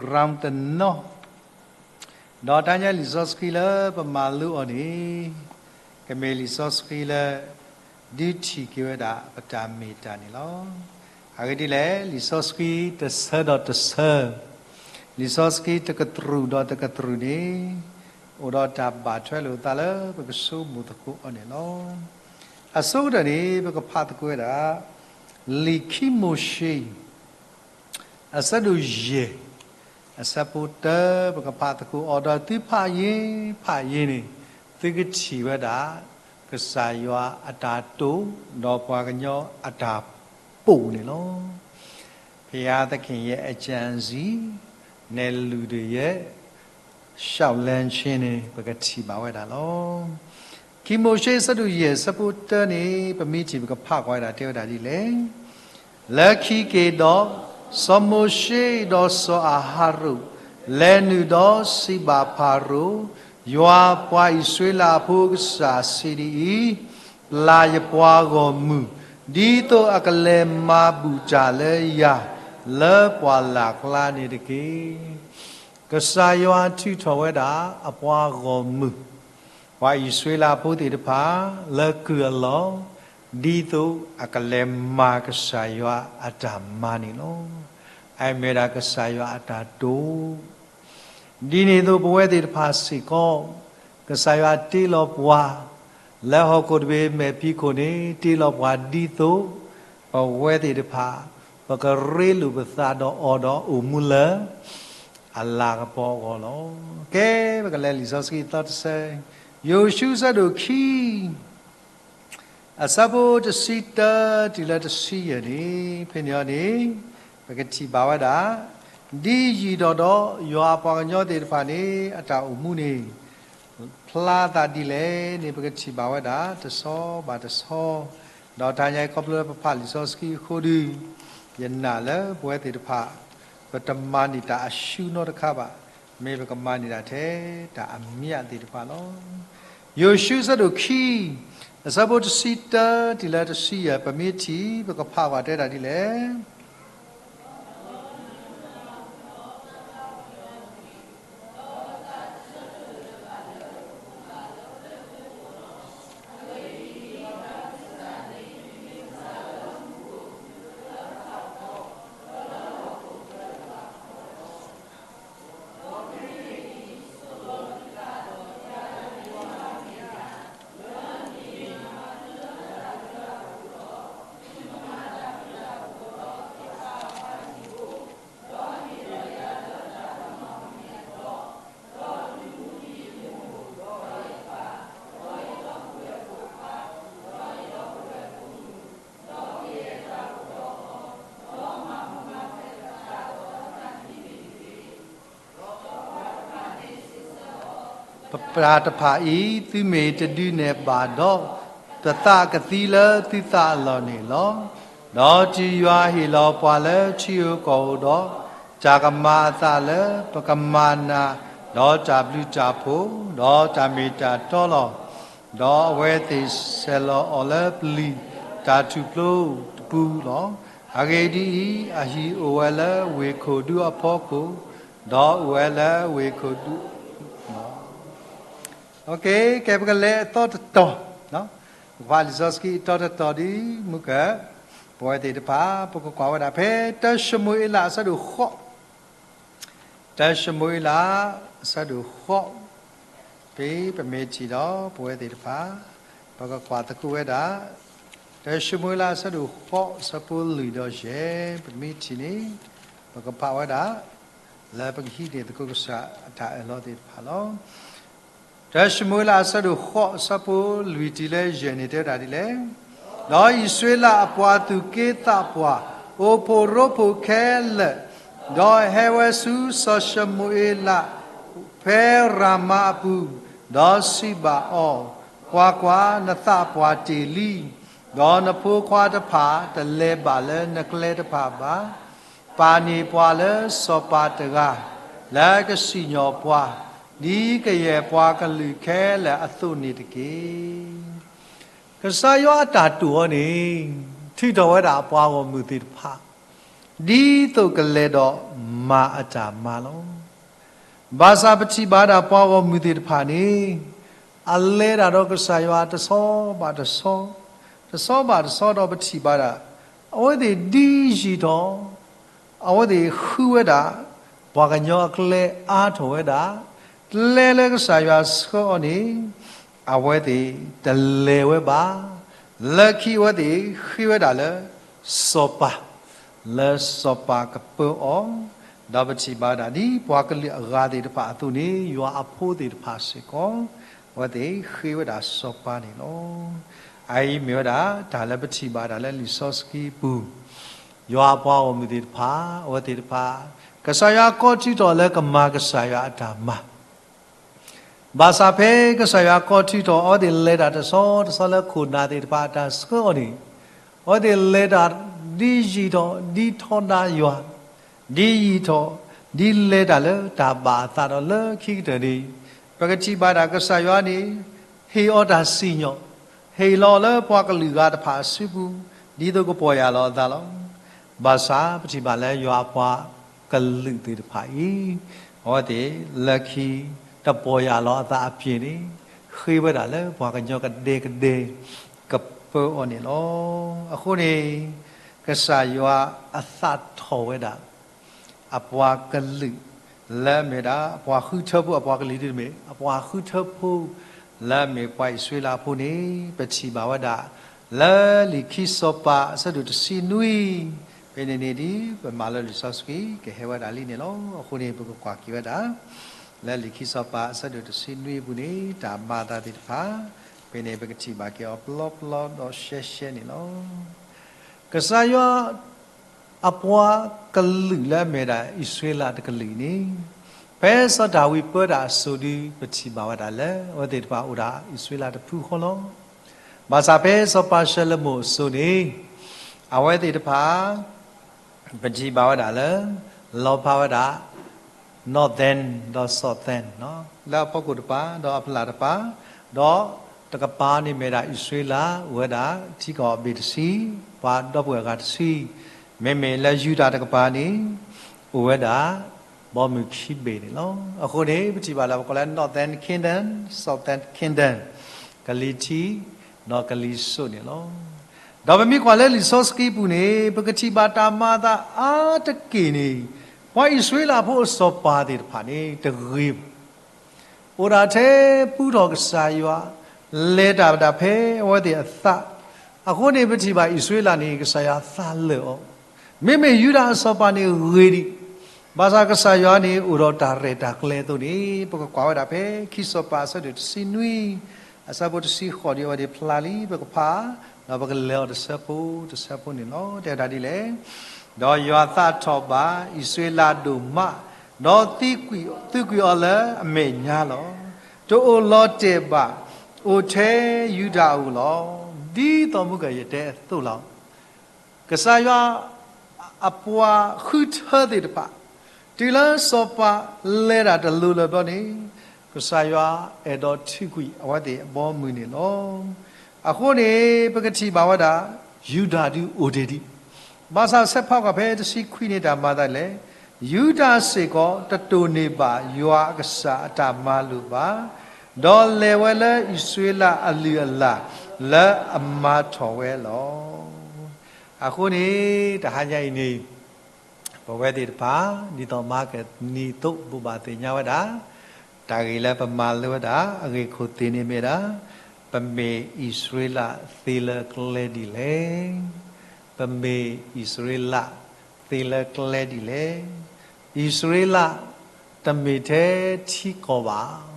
တနီၤ, ဒီးတၢ်ညါလံာ်စီဆှံလၢပမၤလိအီၤန့ၣ် ကမ့ၢ်လံာ်စီဆှံလၢ ဒုးထံၣ်က့ၤဝဲဒၣ်ပတၢ်မ့ၢ်တၢ်န့ၣ်လီၤ. အဂ့ၢ်ဒ်လဲၣ်, လံာ်စီဆှံတဆၢဒီးတဆၢ, လံာ်စီဆှံတကတြူၢ်ဒီးတကတြူၢ်န့ၣ် အိၣ်ဒီးတၢ်ဘၣ်ထွဲလိာ်အသးလၢပကဆိကမိၣ်သကိးအီၤန့ၣ်လီၤ. အဆိကတၢၢ်န့ၣ် ပကဖးသကိးဝဲဒၣ် လံာ်ခံမိၤၡ့ အဆၢဒိၣ်ယဲၢ်, အဆၢဖိတၢ ပကဖးသကိးအီၤဒီး သုဖးယံၤဖးယံၤန့ၣ် သုကထံၣ်ဝဲဒၣ် ကစၢ်ယွၤအတၢ်တိာ် ဒီးပှၤကညီအတၢ်ပိာ်န့ၣ်လီၤ. ဘုရားသခင်ရဲ့အကြံစည်နဲ့ လူတွေရဲ့ လျှောက်လှမ်းခြင်းန့ၣ် ပကထံၣ်ဘၣ်ဝဲဒၣ်လီၤ. ခံမိၤၡ့ အဆၢဒိၣ်ယဲၢ် အဆၢဖိတၢန့ၣ် ပမ့ၢ်ထံၣ်ပကဖးကွၢ်ဝဲဒၣ် တဲဝဲဒၣ်ဒ်လဲၣ်. လၢခံက့ၤဒီး, စီၤမိၤၡ့ဒီးစီၤအၤဟရိၣ် လဲၤနုာ်ဒီးစံးဘၣ်ဖၤရိၤ, ယွၤပှၤအံၣ်စရ့လးအဖိအကစၢ်စံးဒ်အံၤ, ပျၢ်ယပှၤဂီၢ်မုၢ်, ဒ်သိးအကလဲၤမၤဘူၣ်တၢ်လၢယၤ လၢပှၢ်လၢ်ကျါန့ၣ်တက့ၢ်. ကစၢ်ယွၤထုးထီၣ်ဝဲဒၣ်အပှၤဂီၢ်မုၢ်, ပှၤအံၣ်စရ့လးဖိသ့ၣ်တဖၣ် လၢကုၢ်အလီၢ်, ဒ်သိးအကလဲၤမၤကစၢ်ယွၤအတၢ်မၤန့ၣ်လီၤ. အမ့ၢ်ဒၣ်ကစၢ်ယွၤအတၢ်တိာ် ဒ်န့ၣ်အသိးပဝဲသ့ၣ်တဖၣ်စ့ၢ်ကီး, ကစၢ်ယွၤတ့လီၤပှၤ လၢဟီၣ်ခိၣ်တဘ့ၣ်မဲာ်ဖံးခိၣ်န့ၣ် တ့လီၤပှၤဒ်သိး ပဝဲသ့ၣ်တဖၣ် ပကရ့လိာ်ပသးဒီးအီၤဒီးအိၣ်မူလၢ အလၤကပီၤအဂီၢ်လီၤ. ကဲ, ပကလဲၤလံာ်စီဆှံအသီတဆၢ, ယိၤၡူ အဆၢဒိၣ်ခံ အဆၢဖိတဆံတၢတုၤလၢတဆံယဲၢ်န့ၣ်, ဖဲန့ၣ်အီၤန့ၣ် ပကထံၣ်ဘၣ်ဝဲဒၣ်, ဒ်ယံာ်ဒီးဒီး ယွၤအပှၤကညီသ့ၣ်တဖၣ်န့ၣ် အတၢ်အိၣ်မူန့ၣ် ဖျါသးဒ်လဲၣ်န့ၣ် ပကထံၣ်ဘၣ်ဝဲဒၣ် တဆီဘၣ်တဆီ, ဒီးတၢ်ညါအံၤခီဖျိလၢပဖးလံာ်စီဆှံအဃိဒီး, ယနာ်လၢပဝဲသ့ၣ်တဖၣ် ပတမၤန့ၢ်တၢ်အဆှုနီတခါဘၣ်, မ့ၢ်ပကမၤန့ၢ်ဒၣ်ထဲတၢ်အမျးသ့ၣ်တဖၣ်လီၤ. ယိၤၡူ အဆၢဒိၣ်ခံ အဆၢဖိတဆံတၢတုၤလၢတဆံယဲၢ် ပမ့ၢ်ထံၣ် ပကဖးကွၢ်တဲဒၣ်ဒ်လဲၣ်. ပှၤတဖၣ်အံၤ သုမ့ၢ်တဒုးနဲၣ်ဘၣ်ဒီး, ပသးကသံလၢသုသးအလီၢ်န့ၣ်လီၤ. ဒီးတုၤယွၤဟ့ၣ်လီၤပှၤလၢထံဧိၤကီၢ်ဧိၤဒီး, တၢ်ကမၤအသးလၢပကမၤနၤ, ဒီးတၢ်ဘျုးတၢ်ဖှိၣ်, ဒီးတၢ်မ့ၢ်တၢ်တီလီၤ. ဒီးအဝဲသ့ၣ်ဆဲးလီၤအီၤလၢပျံၤတၢ်ထူၣ်ဖျိတပူလီၤ. အဂ့ၢ်ဒ်အံၤ, အဟံၣ်အိၣ်ဝဲလၢဝ့ၢ်ခိၣ်ဒူအဖီခိၣ်, ဒီးအိၣ်ဝဲလၢဝ့ၢ်ခိၣ်ဒူ ကဲ ပကလဲၤအသီတတီၤ, ပကဖးလံာ်စီဆှံအသီတတီၤဒ်မုၢ်ကၢၢ်, ပဝဲသ့ၣ်တဖၣ် ပကကွၢ်ဝဲဒၣ်ဖဲ တၢၡမူၤအ့လး အဆၢဒိၣ်ဃိး, တၢၡမူၤအ့လး အဆၢဒိၣ်ဃိး, ဖဲပမ့ၢ်ထံၣ်ဒီး ပဝဲသ့ၣ်တဖၣ် ပကကွၢ်သကိးဝဲဒၣ်, တၢၡမူၤအ့လး အဆၢဒိၣ်ဃိး အဆၢဖိလွံၢ်ဒီးယဲၢ် ပမ့ၢ်ထံၣ်န့ၣ် ပကဖးဝဲဒၣ် လၢပကဟံးန့ၢ်သကိးကစၢ်အတၢ်အၢၣ်လီၤသ့ၣ်တဖၣ်လီၤ. တၢၡမူၤအ့လး အဆၢဒိၣ်ဃိး အဆၢဖိလွံၢ်တုၤလၢယဲၢ်န့ၣ် တဲဝဲဒၣ်ဒ်လဲၣ်. ဒီးအံၣ်စရ့လးအပှၤသူၣ်က့သးပှၢ်, အိၣ်ဖှိၣ်ရိဖှိၣ်ခဲလၢာ်, ဒီးဟဲဝဲဆူစီၤၡမူၤအ့လး ဖဲရၤမါအပူၤ, ဒီးစံးဘၣ်အီၤ, ကွၢ်ကွၢ်, နသးပှၢ်တ့ၢ်လံ, ဒီးနဖိခွါတဖၣ်တလဲၤဘၣ်လၢနကျဲတဖၣ်ဘၣ်. ပာ်န့ၢ်ပှၤလၢစီၤပၤတဂၤ လၢကစံၣ်ညီၣ်ပှၤ ဒ်ကယဲၢ်ပှၤကလုာ်ခဲလၢာ်အသိးန့ၣ်တက့ၢ်. ကစၢ်ယွၤအတၢ်တိာ်အီၤန့ၣ် ထုးထီၣ်ဝဲဒၣ်အပှၤဂီၢ်မုၢ်သ့ၣ်တဖၣ်, ဒ်သိးကလဲၤဒီးမၤအတၢ်မၤလီၤ. ဘၣ်ဆၣ်ပထံၣ်ဘၣ်ဒၣ်ပှၤဂီၢ်မုၢ်သ့ၣ်တဖၣ်န့ၣ် အလဲၤတၢ်ဒီးကစၢ်ယွၤတဆီဘၣ်တဆီ, တဆီဘၣ်တဆီဒီးပထံၣ်ဘၣ်ဒၣ် အဝဲသ့ၣ်ဒ်ယံာ်ထီၣ် အဝဲသ့ၣ်ဃုဝဲဒၣ် ပှၤကညီအကျဲအါထီၣ်ဝဲဒၣ်, ကျဲလၢကစၢ်ယွၤဆှၢအီၤန့ၣ် အဝဲသ့ၣ်တလဲၤဝဲဘၣ်. လၢခံအဝဲသ့ၣ်ဃ့ဝဲဒၣ်လၢစီၤပၤ, လၢစီၤပၤကပၢအီၤ, ဒီးပထံၣ်ဘၣ်ဝဲဒၣ်ဒ်ပှၤကလုာ်အဂၤသ့ၣ်တဖၣ်အသိးန့ၣ် ယွၤအဖိသ့ၣ်တဖၣ်စ့ၢ်ကီး အဝဲသ့ၣ်ဃ့ဝဲဒၣ်စီၤပၤန့ၣ်လီၤ. အအံၤမ့ၢ်ဝဲဒၣ် တၢ်လၢပထံၣ်ဘၣ်တၢ်လၢလံာ်စီဆှံအပူၤ, ယွၤအပှၤဂီၢ်မုၢ်သ့ၣ်တဖၣ် အဝဲသ့ၣ်တဖၣ် ကစၢ်ယွၤကိးထုးထီၣ်လၢကမၤကစၢ်ယွၤအတၢ်မၤ ဘၣ်ဆၣ်ဖဲကစၢ်ယွၤကိးထုးထီၣ် အဝဲသ့ၣ်လဲၤတၢ်တဆီတဆီလၢခိၣ်နၢ်သ့ၣ်တဖၣ်အတၢ်ဆှၢအီၤန့ၣ်, အဝဲသ့ၣ်လဲၤတၢ်ဒ်ယံာ်ထီၣ် ဒ်ထီဒါယွၤ, ဒ်ယံာ်ထီၣ် ဒ်လဲၤတၢ်လၢတၢ်ဘၣ်အသးဒီးလၢခံကတၢၢ်န့ၣ်, ပကထံၣ်ဘၣ်ဒၣ်ကစၢ်ယွၤန့ၣ် ဟ့ၣ်အီၤတၢ်စံၣ်ညီၣ်, ဟ့ၣ်လီၤလၢပှၤကလုာ်ဂၤတဖၣ်အစုပူၤ, ဒ်သိးကပီၢ်ယၢ်လီၤအသးလီၤ. ဘၣ်ဆၣ်ပထံၣ်ဘၣ်လၢယွၤအပှၤကလုာ်သ့ၣ်တဖၣ်အံၤ, အဝဲသ့ၣ်လၢခံ တပီၢ်ယၢ်လီၤအသးအပျ့ၤန့ၣ်, ဃ့ဝဲဒၣ်လၢပှၤကညီကဒဲကဒဲ ကပၢအီၤန့ၣ်လီၤ. အဃိန့ၣ် ကစၢ်ယွၤအသးထီၣ်ဝဲဒၣ် အပှၤကလုာ် လၢအမ့ၢ်ဒၣ် အပှၤဃုထၢဖိ အပှၤကလုာ်ဒ်တမ့ၢ် အပှၤဃုထၢဖိ လၢအမ့ၢ်ပှၤအံၣ်စရ့လးဖိန့ၣ် ပထံၣ်ဘၣ်ဝဲဒၣ် လၢလံာ်ခံစီၤပၤအဆၢဒိၣ်တဆံနွံ, ဖဲန့ၣ်န့ၣ်ဒ်ပမၤလၢလံာ်စီဆှံ ကဟဲဝဲဒၣ်လံန့ၣ်လီၤ. အဃိန့ၣ် ပကကွၢ်က့ၤဝဲဒၣ် လၢလံာ်ခံစီၤပၤအဆၢဒိၣ်တဆံနွံအပူၤန့ၣ် တၢ်မၤအသးသ့ၣ်တဖၣ် ဖဲန့ၣ် ပကထံၣ်ဘၣ်က့ၤအီၤပျီပျီဒီးရှဲရှဲန့ၣ်လီၤ. ကစၢ်ယွၤ အပှၤကလုာ်လၢအမ့ၢ်ဒၣ်အံၣ်စရ့လးတကလုာ်န့ၣ်, ဖဲစီၤဒၤဝံးပၢတၢ်အစိၤဒု ပထံၣ်ဘၣ်ဝဲဒၣ်လၢ အဝဲသ့ၣ်တဖၣ်အိၣ်ဒၣ်အံၣ်စရ့လးတဖုဃီလီၤ. ဘၣ်ဆၣ်ဖဲစီၤပၤၡလိၤမိၣ်အစိၤန့ၣ်, အဝဲသ့ၣ်တဖၣ် ပထံၣ်ဘၣ်ဝဲဒၣ်လၢ လီၤဖးဝဲဒၣ် northern ဒီး southern လၢအဖီခိၣ်တပၤ ဒီးအဖီလာ်တပၤ, ဒီးတကပၤန့ၣ်မ့ၢ်ဒၣ်အံၣ်စရ့လး အိၣ်ဝဲဒၣ်ထံကီၢ်အဘ့ၣ်တဆံ, ပှၤဒီပုၢ်ဝဲၢ်အဂၤတဆံ, မ့မ့ၢ်လၢယူဒၤတကပၤန့ၣ် အိၣ်ဝဲဒၣ် ဘီမုၢ်ခံဘ့ၣ်န့ၣ်လီၤ. အဃိန့ၣ် ပထံၣ်ဘၣ်လၢပကိးလၢ northern kingdom, southern kingdom, ကလံၤထံး ဒီးကလံၤစိးန့ၣ်လီၤ. ဒီးပမ့ၢ်ကွၢ်လၢလံာ်စီဆှံပူၤန့ၣ် ပကထံၣ်ဘၣ်တၢ်မၤအသးအါတက့ၢ်န့ၣ်, ပှၤအံၣ်စရ့လးဖိအစီၤပၤသ့ၣ်တဖၣ်န့ၣ် တဂ့ၤဘၣ်. အိၣ်ဒၣ်ထဲပူထီၣ်ကစၢ်ယွၤ, လဲၤတၢ်ဒၣ်ဖဲအဝဲသ့ၣ်အသး, အဃိန့ၣ် ပထံၣ်ဘၣ်အံၣ်စရ့လးန့ၣ် ကစၢ်ယွၤသးလၢာ်အီၤ, မ့မ့ၢ်ယူဒၤအစီၤပၤန့ၣ်ဂ့ၤဒံး, ဘၣ်ဆၣ်ကစၢ်ယွၤန့ၣ် အိၣ်ဒီးတၢ်ရဲၣ်တၢ်ကျဲၤအသိးန့ၣ် ပကကွၢ်ဝဲဒၣ်ဖဲခံစီၤပၤအဆၢဒိၣ်တဆံနွံ, အဆၢဖိတဆံဃိးဒ်အဝဲသ့ၣ်ဖျါလံ ပကဖး, ဒီးပကလဲၤအီၤတဆၢဖိတဆၢဖိန့ၣ်လီၤ. တဲဝဲဒၣ်ဒ်လဲၣ်, ဒီးယွၤသးထီၣ်ဘၣ်အံၣ်စရ့လးဒိၣ်မး, ဒီးသံကွံာ်အီၤလၢအမဲာ်ညါလီၤ. တအိၣ်လီၤတဲာ်ဘၣ်, အိၣ်ထဲယူဒၤအအိၣ်လီၤ. ဒ်သိးမုၢ်ကယတဲအသိးလီၤ. ကစၢ်ယွၤအပှၤဃုထၢသ့ၣ်တဖၣ်, တုၤလၢစီၤပၤလဲၤတၢ်တလိၤလၢၤဘျီန့ၣ်, ကစၢ်ယွၤအဲၣ်ဒိးထုးကွံာ်အဝဲသ့ၣ်အဘီအမုၢ်န့ၣ်လီၤ. အဃိန့ၣ် ပကထံၣ်ဘၣ်ဝဲဒၣ် ယူဒၤဒုးအိၣ်တ့ၢ်ဒံး, ဘၣ်ဆၣ်ဆဲးဖးကွၢ်ဖဲတဆံခွံန့ၣ်တၢ်မၤအသးလဲၣ်, ယူဒၤစ့ၢ်ကီး တတိၢ်န့ၢ်ဘၣ်ယွၤအကစၢ်အတၢ်မၤလိာ်ဘၣ်, ဒီးလဲၤဝဲလၢအံၣ်စရ့လးအလုၢ်အလၢ် လၢအမၤထီၣ်ဝဲလီၤ. အဃိန့ၣ် တဟါညါအံၤန့ၣ် ပဝဲသ့ၣ်တဖၣ် ဒ်သိးမဟါကနံၤအသိး ဘိးဘၣ်သ့ၣ်ညါဝဲဒၣ်, တၢ်ဂ့ၢ်လၢပမၤလိဝဲဒၣ် အဂ့ၢ်ခိၣ်သ့ၣ်န့ၣ်မ့ၢ်ဒၣ်, ပမ့ၢ်အံၣ်စရ့လးသ့လၢကျဲဒ်လဲၣ်. ပမ့ၢ်အံၣ်စရ့လးသ့လၢကျဲဒ်လဲၣ်. အံၣ်စရ့လး တမ့ၢ်ထဲထံကီၢ်ဘၣ်.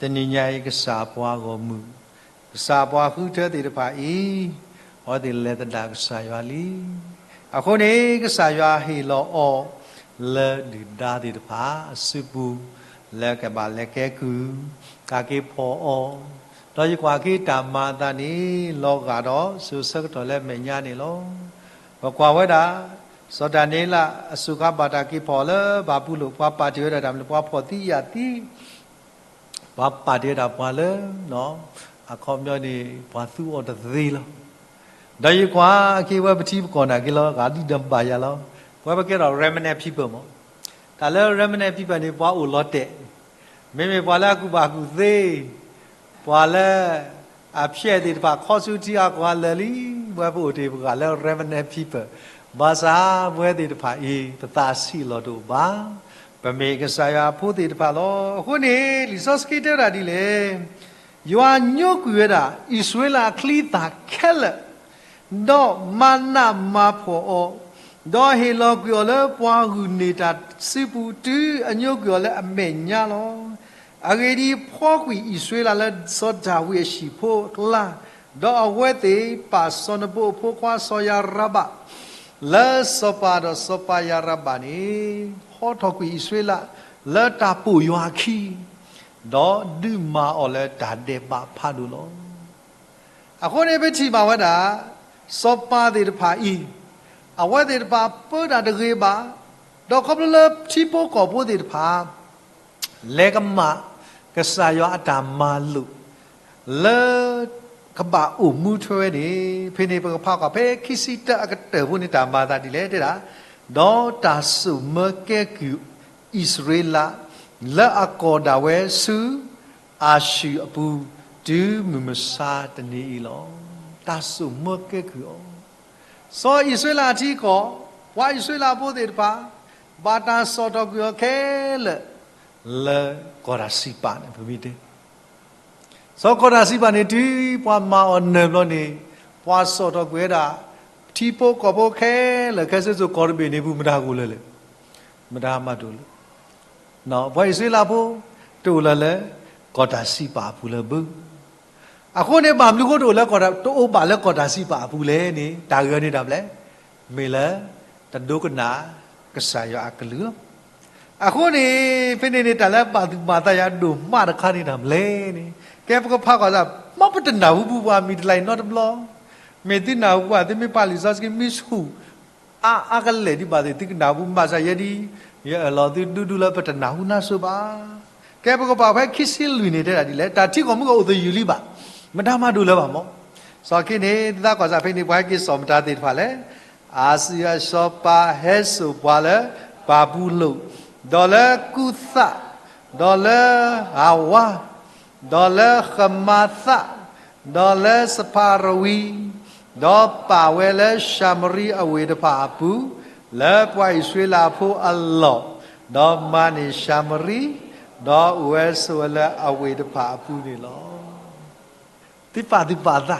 တနံၤညါအံၤ ကစၢ်ပှၤဂီၢ်မုၢ်, ကစၢ်ပှၤဃုထၢသ့ၣ်တဖၣ်အံၤ, အဝဲသ့ၣ်လဲၤသဒၣ်ကစၢ်ယွၤလံ. အဃိန့ၣ် ကစၢ်ယွၤဟ့ၣ်လီၤအီၤ လၢဒုၣ်ဒါသ့ၣ်တဖၣ်အစုပူၤ, လၢကဘၣ်လဲၤကဲကုၢ်, ကးက့ၤဖီၣ်အီၤ, ဒီးယကွၢ်က့ၤတၢ်မၤအသးန့ၣ် လီၤဂာ်ဒီးစိၤဆၢကတီၢ်လၢအမဲာ်ညါန့ၣ်လီၤ. ပကွၢ်ဝဲဒၣ် စီၤဒၤနံးယ့လး အစိၤခါဘၣ်တၢ်က့ၤဖီၣ်လၢဘၤဘူလိၣ်, ပှၤပာ်တ့ၢ်ဝဲဒၣ်တၢ်မနုၤလဲၣ်, ပှၤဖီၣ်သံယာ်သံ, ပှၤပာ်တ့ၢ်ဝဲဒၣ်ပှၤလၢ အခီပညီန့ၣ် ပှၤသူအီၤတသ့လီၤ. ဒီးယကွၢ်က့ၤဝဲပထံပကီၢ်နာ်က့ၤလီၤ, ဂၤဒ်ဒီးဘၣ်ယၤလီၤ. ပဝဲပကဲထီၣ် remnant people မး. တၢ်လၢ remnant people န့ၣ် ပှၤအိၣ်လီၤတဲာ်, မ့မ့ၢ်ပှၤလၢအကူၣ်ဘၣ်ကူၣ်သ့, ပှၤလၢအဖျဲးသ့ၣ်တဖၣ် ခီဆူထံအကီၢ်အလၢာ်လံ, ပဝဲပအိၣ်တ့ၢ်ပှၤလၢ remnant people, ဘၣ်ဆၣ်ပဝဲသ့ၣ်တဖၣ်အံၤ ပသးဆံးလီၤတအိၣ်ဘၣ်. ပမ့ၢ်ကစၢ်ယွၤအဖိသ့ၣ်တဖၣ်လီၤ. အဃိန့ၣ် လံာ်စီဆှံတဲဝဲဒၣ်ဒ်လဲၣ်, ယွၤညိကွံာ်ဝဲဒၣ် အံၣ်စရ့လးအချံအသၣ်ခဲလၢာ်, ဒီးမၤနးမၤဖှီၣ်အီၤ, ဒီးဟ့ၣ်လီၤကွံာ်အီၤလၢပှၤဂုာ်န့ၢ်တၢ်စုပူၤ တုၤအညိကွံာ်အီၤလၢအမဲာ်ညါလီၤ. အဂ့ၢ်ဒ်အံၤ, ဖှီကွံာ်အံၣ်စရ့လးလၢစီၤဒၤဝံးအဟံၣ်ဖိအကျါ, ဒီးအဝဲသ့ၣ်ပာ်စီၤနဘိအဖိခွါစီၤယၤရဘၣ် လၢစီၤပၤ, ဒီးစီၤပၤယၤရဘၣ်န့ၣ် ဟီထီၣ်ကွံာ်အံၣ်စရ့လးလၢတၢ်ပိာ်ယွၤအခံ, ဒီးဒုးမၤအီၤလၢတၢ်ဒဲးဘးဖးဒိၣ်လီၤ. အဃိန့ၣ် ပထံၣ်ဘၣ်ဝဲဒၣ် စီၤပၤသ့ၣ်တဖၣ်အံၤ, အဝဲသ့ၣ်တဖၣ်ပၢတၢ်တဂ့ၤဘၣ်, ဒီးခီဖျိလၢထံဖိကီၢ်ဖိသ့ၣ်တဖၣ် လဲၤကမၣ်ကစၢ်ယွၤအတၢ်မၤလိာ် လၢကဘၣ်အိၣ်မူထွဲဝဲန့ၣ်, ဖဲန့ၣ်ပကဖးကွၢ်ဖဲခံဆံတၢအကတၢၢ်ဖိန့ၣ် တၢ်မၤအသးဒ်လဲၣ်တဲဒၣ်, ဒီးတၢ်စိာ်မၢကဲကုၢ်အံၣ်စရ့လး လၢအကီၢ်ဒၣ်ဝဲဆူအၤၡူၢ်အပူၤ တုၤမုၢ်မဆါတနံၤအံၤလီၤ. တၢ်စိာ်မၢကဲကုၢ်အီၤ, စီၤအံၣ်စရ့လးအထံအကီၢ်, ပှၤအံၣ်စရ့လးဖိသ့ၣ်တဖၣ် ဘၣ်တၢ်စိာ်ထီၣ်ကွံာ်အီၤခဲလၢာ် လၢကီၢ်တၢ်စံးပာ်န့ၣ် ပမ့ၢ်တဲ စီၤကီၢ်တၢ်စံးပာ်န့ၣ် တုၤပှၤမၤအီၤနၢၤဘျီန့ၣ်, ပှၤစိာ်ထီၣ်ကွံာ်ဝဲဒၣ် ထံဖိကီၢ်ဖိခဲလၢာ် ခဲဆ့စိၤကီၢ်တဘ့ၣ်န့ၣ် ပူၤမတၤကအိၣ်လၢၤလဲၣ်, မတၤမၤတအိၣ်လၢၤ. ပှၤအံၣ်စရ့လးဖိ တအိၣ်လၢၤလၢ ကီၢ်တၢ်စံးပာ်အပူၤလၢၤဘၣ်. အဃိန့ၣ် ဘၣ်မနုၤအဃိတအိၣ်လၢ တအိၣ်ဘၣ်လၢကီၢ်တၢ်စံးပာ်အပူၤလဲၣ်န့ၣ် တၢ်ဂ့ၢ်န့ၣ်ဒၣ်လဲၣ်, မ့ၢ်လၢ တဒိကနၣ်ကစၢ်ယွၤအကလုၢ်လီၤ. အဃိန့ၣ် ဖဲန့ၣ်န့ၣ် တၢ်လၢဘၣ်သူၣ်ဘၣ်သးယၤဒိၣ်မးတခါန့ၣ်တၢ်မနုၤလဲၣ်န့ၣ်, ကဲပကဖးကွၢ်စၢ်, မ်ပတနၢ်ဟူပူၤပှၤမံၤတလးအံၤနီတဘျီ, မ့ၢ်သုနၢ်ဟူပှၤ သုမ့ၢ်ပာ်လံာ်စီဆှံမ့ၢ်ဆူၣ် အါအါကလဲာ်ဒံးဘၣ်သ့ၣ် သုကနၢ်ဟူ ဘၣ်ဆၣ်ယဲဒ်အံၤ, ယအၢၣ်လီၤသုဒူဒူလၢပတနၢ်ဟူနါစိၤဘၣ်. ကဲပကဖးဖဲခံဆံလွံၢ်န့ၣ်တဲဒၣ်ဒ်လဲၣ်, တၢ်ထံကီၢ်မုၢ်ကအိၣ်သယုၢ်လံဘၣ်, မတၤမၤဒိၣ်လၢၤဘၣ်မး. စီၤခံန့ၣ် သုသးကွၢ်စၢ်ဖဲန့ၣ် ပှၤဟဲက့ၤစိာ်မတၤသ့ၣ်တဖၣ်လဲၣ်. အၤစူၤအၤစီၤပၤဟဲစိာ်ပှၤလၢပၤဘူလိၣ်, ဒီးလၢကူသး, ဒီးလၢအၤဝါ, ဒီးလၢဃမၤသး, ဒီးလၢစဖၤရဝံ, ဒီးပာ်ဝဲလၢၡၤမရံအဝ့ၢ်တဖၣ်အပူၤ, လၢပှၤအံၣ်စရ့လးဖိအလီၢ်, ဒီးမၤန့ၢ်ၡၤမရံ, ဒီးအိၣ်ဝဲဆိးဝဲလၢအဝ့ၢ်တဖၣ်အပူၤန့ၣ်လီၤ. သုပာ်သူၣ်ပာ်သး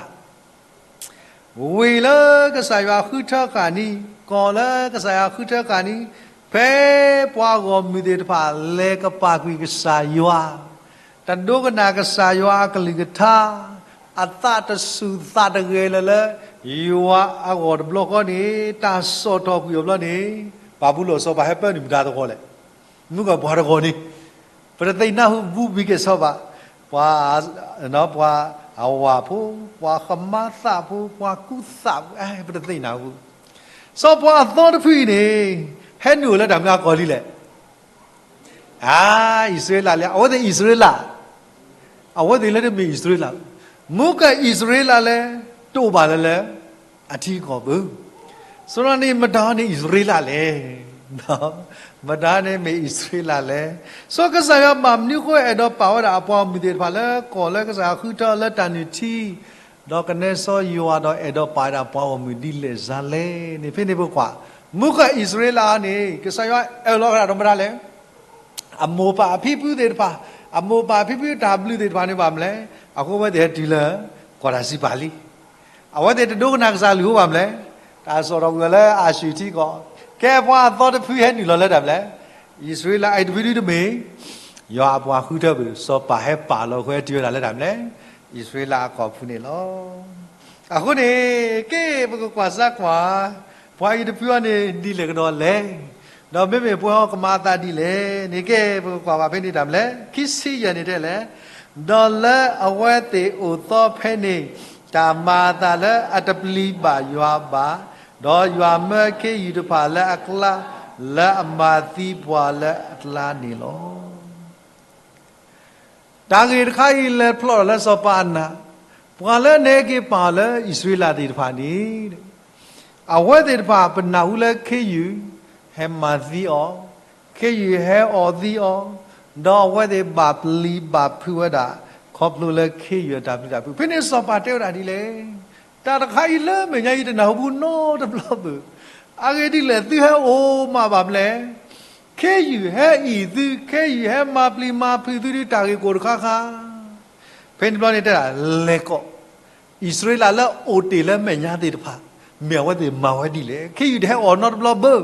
ဝ့ၢ်လၢကစၢ်ယွၤဃုထၢဃာ်န့ၣ်, ကီၢ်လၢကစၢ်ယွၤဃုထၢဃာ်န့ၣ်, ဖဲပှၤဂီၢ်မုၢ်သ့ၣ်တဖၣ်လဲၤကပာ်ကွံာ်ကစၢ်ယွၤ, တဒိကနၣ်ကစၢ်ယွၤအကလုၢ်ကထါ, အသးတဆူၣ်သးတဂဲၤလၢၤလၢ ယွၤအဂီၢ်တဘျီဃီန့ၣ်, တၢ်စိာ်ထီၣ်ကွံာ်အီၤဘျီန့ၣ်, ပၤဘူလိၣ်အစီၤပၤဟဲပၢနုာ်မတၤသဂီၢ်လဲၣ်. မုၢ်ကီၢ်ပှၤတဂီၢ်န့ၣ်, ပတသ့ၣ်နၢ်ဟူဘူးဘံၣ်ကဲၣ်ဆိးဘၣ်, ပှၤ, ပှၤအဝၤဖိ, ပှၤဃမၤသးဖိ, ပှၤကူသးဖိ, ပတသ့ၣ်နၢ်ဟူ. စီၤပၤအသီတဖုအံၤန့ၣ်, ဟဲနုာ်အိၣ်လၢတၢ်မနုၤအကီၢ်လံလဲၣ်. အၢ, အံၣ်စရ့လးလံ, အဝဲသ့ၣ်အံၣ်စရ့လး, အဝဲသ့ၣ်လၢတမ့ၢ်အံၣ်စရ့လး, မုၢ်ကီၢ်အံၣ်စရ့လးလၢ တအိၣ်ဘၣ်လၢၤလၢ အထံကီၢ်ဘၣ်. စီၤန့ၣ် မတၤန့ၣ်အံၣ်စရ့လးလဲၣ်. မတၤန့ၣ်မ့ၢ်အံၣ်စရ့လးလဲၣ်. စီၤကစၢ်ယွၤဘၣ်မနုၤအဃိအဲၣ်ဒိးပာ်ဝဲဒၣ်အပှၤဂီၢ်မုၢ်သ့ၣ်တဖၣ်လၢကီၢ်လၢကစၢ်ယွၤဃုထၢလၢတၢ်နုၢ်ထံ, ဒီးကနဲစီယွၤဒီးအဲၣ်ဒိးပာ်ဝဲဒၣ်ပှၤဂီၢ်မုၢ်ဒ်လဲၣ်စါလဲၣ်န့ၣ် ဖဲန့ၣ်ပကွၢ်, မုၢ်ကီၢ်အံၣ်စရ့လးန့ၣ် ကစၢ်ယွၤအၢၣ်လီၤဝဲဒၣ်ဒီးမတၤလဲၣ်. အမိၢ်ပၢ်အဖံဖုသ့ၣ်တဖၣ်, အမိၢ်ပၢ်အဖံဖုတၢ်ဘျုးသ့ၣ်တဖၣ်န့ၣ်ဘၣ်မနုၤလဲၣ်, အဃိဝဲသ့ၣ်ဟဲတုၤလၢ ကီၢ်တၢ်စံးပာ်လံ. အဝဲသ့ၣ်တဒိကနၣ်ကစၢ်အကလုၢ်ဘၣ်မနုၤလဲၣ်, တၢ်စိာ်ထီၣ်ကွံာ်အီၤလၢအၤၡူၢ်ထံကီၢ်, ကဲပှၤအသီတဖုဟဲနုာ်လီၤလၢတၢ်မနုၤလဲၣ်, အံၣ်စရ့လးအံၤတဖုဒုတမ့ၢ် ယွၤအပှၤဃုထၢဘၣ်, စီၤပၤဟဲပာ်လီၤဃုထၢဝဲဒၣ်လၢတၢ်မနုၤလဲၣ်, အံၣ်စရ့လးအကီၢ်ပူၤန့ၣ်လီၤ. အဃိန့ၣ် ကဲပကကွၢ်စၢ်ကွၢ်, ပှၤအံၤတဖုအံၤန့ၣ် ဒ်လဲၣ်ကဒီးလဲၣ်, ဒီးမ့မ့ၢ်ပှၤအီၤကမၤအသးဒ်လဲၣ်န့ၣ် ကဲပကကွၢ်ဘၣ်ဖဲန့ၣ်တၢ်မနုၤလဲၣ်, ခံဆံယဲၢ်န့ၣ်တဲလဲၣ်, ဒီးလၢအဝဲသ့ၣ်အိၣ်သီဖဲန့ၣ် တၢ်မၤအသးလၢအတပျံၤဘၣ်ယွၤဘၣ်, ဒီးယွၤမၢခ့ယုၢ်တဖၣ်လၢအကျါ, လၢအမၤသံပှၤလၢအကျါန့ၣ်လီၤ. တၢ်ဂ့ၢ်တခါအံၤလဲၤဖျိးထီၣ်လၢစီၤပၤအနၢ်, ပှၤလၢအဟဲက့ၤပာ်လၢအံၣ်စရ့လးသ့ၣ်တဖၣ်န့ၣ်, အဝဲသ့ၣ်တဖၣ်ပနၢ်ဟူလၢခ့ယုၢ် ဟဲမၤသံအီၤ, ခ့ယုၢ်ဟဲအီၣ်သံအီၤ, ဒီးအဝဲသ့ၣ်ဘၣ်ပျံၤဘၣ်ဖုးဝဲဒၣ် ခီဖျိလၢခ့ယုၢ်အတၢ်ပျံၤတၢ်ဖုး. ဖဲန့ၣ်စီၤပၤတဲဝဲဒၣ်ဒ်လဲၣ်, တၢ်တခါအံၤလၢမဲာ်ညါအံၤတနၢ်ဟူပူၤနီတဘျီဘၣ်. အဂ့ၢ်ဒ်လဲၣ် သုဟဲအိၣ်မးဘၣ်မလဲၣ်. ခ့ယုၢ်ဟဲအံၣ်သု, ခ့ယုၢ်ဟဲမၤပျံၤမၤဖုးသုဒ်တၢ်ဂ့ၢ်ကီတခါခါ. ဖဲန့ၣ်တဘျီန့ၣ်တဲဒၣ် လဲၤကိး အံၣ်စရ့လးလၢအိၣ်တ့ၢ်လၢမဲာ်ညါသ့ၣ်တဖၣ်, မ့ၢ်အဝဲသ့ၣ်မၤဝဲဒ်လဲၣ်. ခ့ယုၢ်တဟဲအီၣ်နီတဘျီဘၣ်.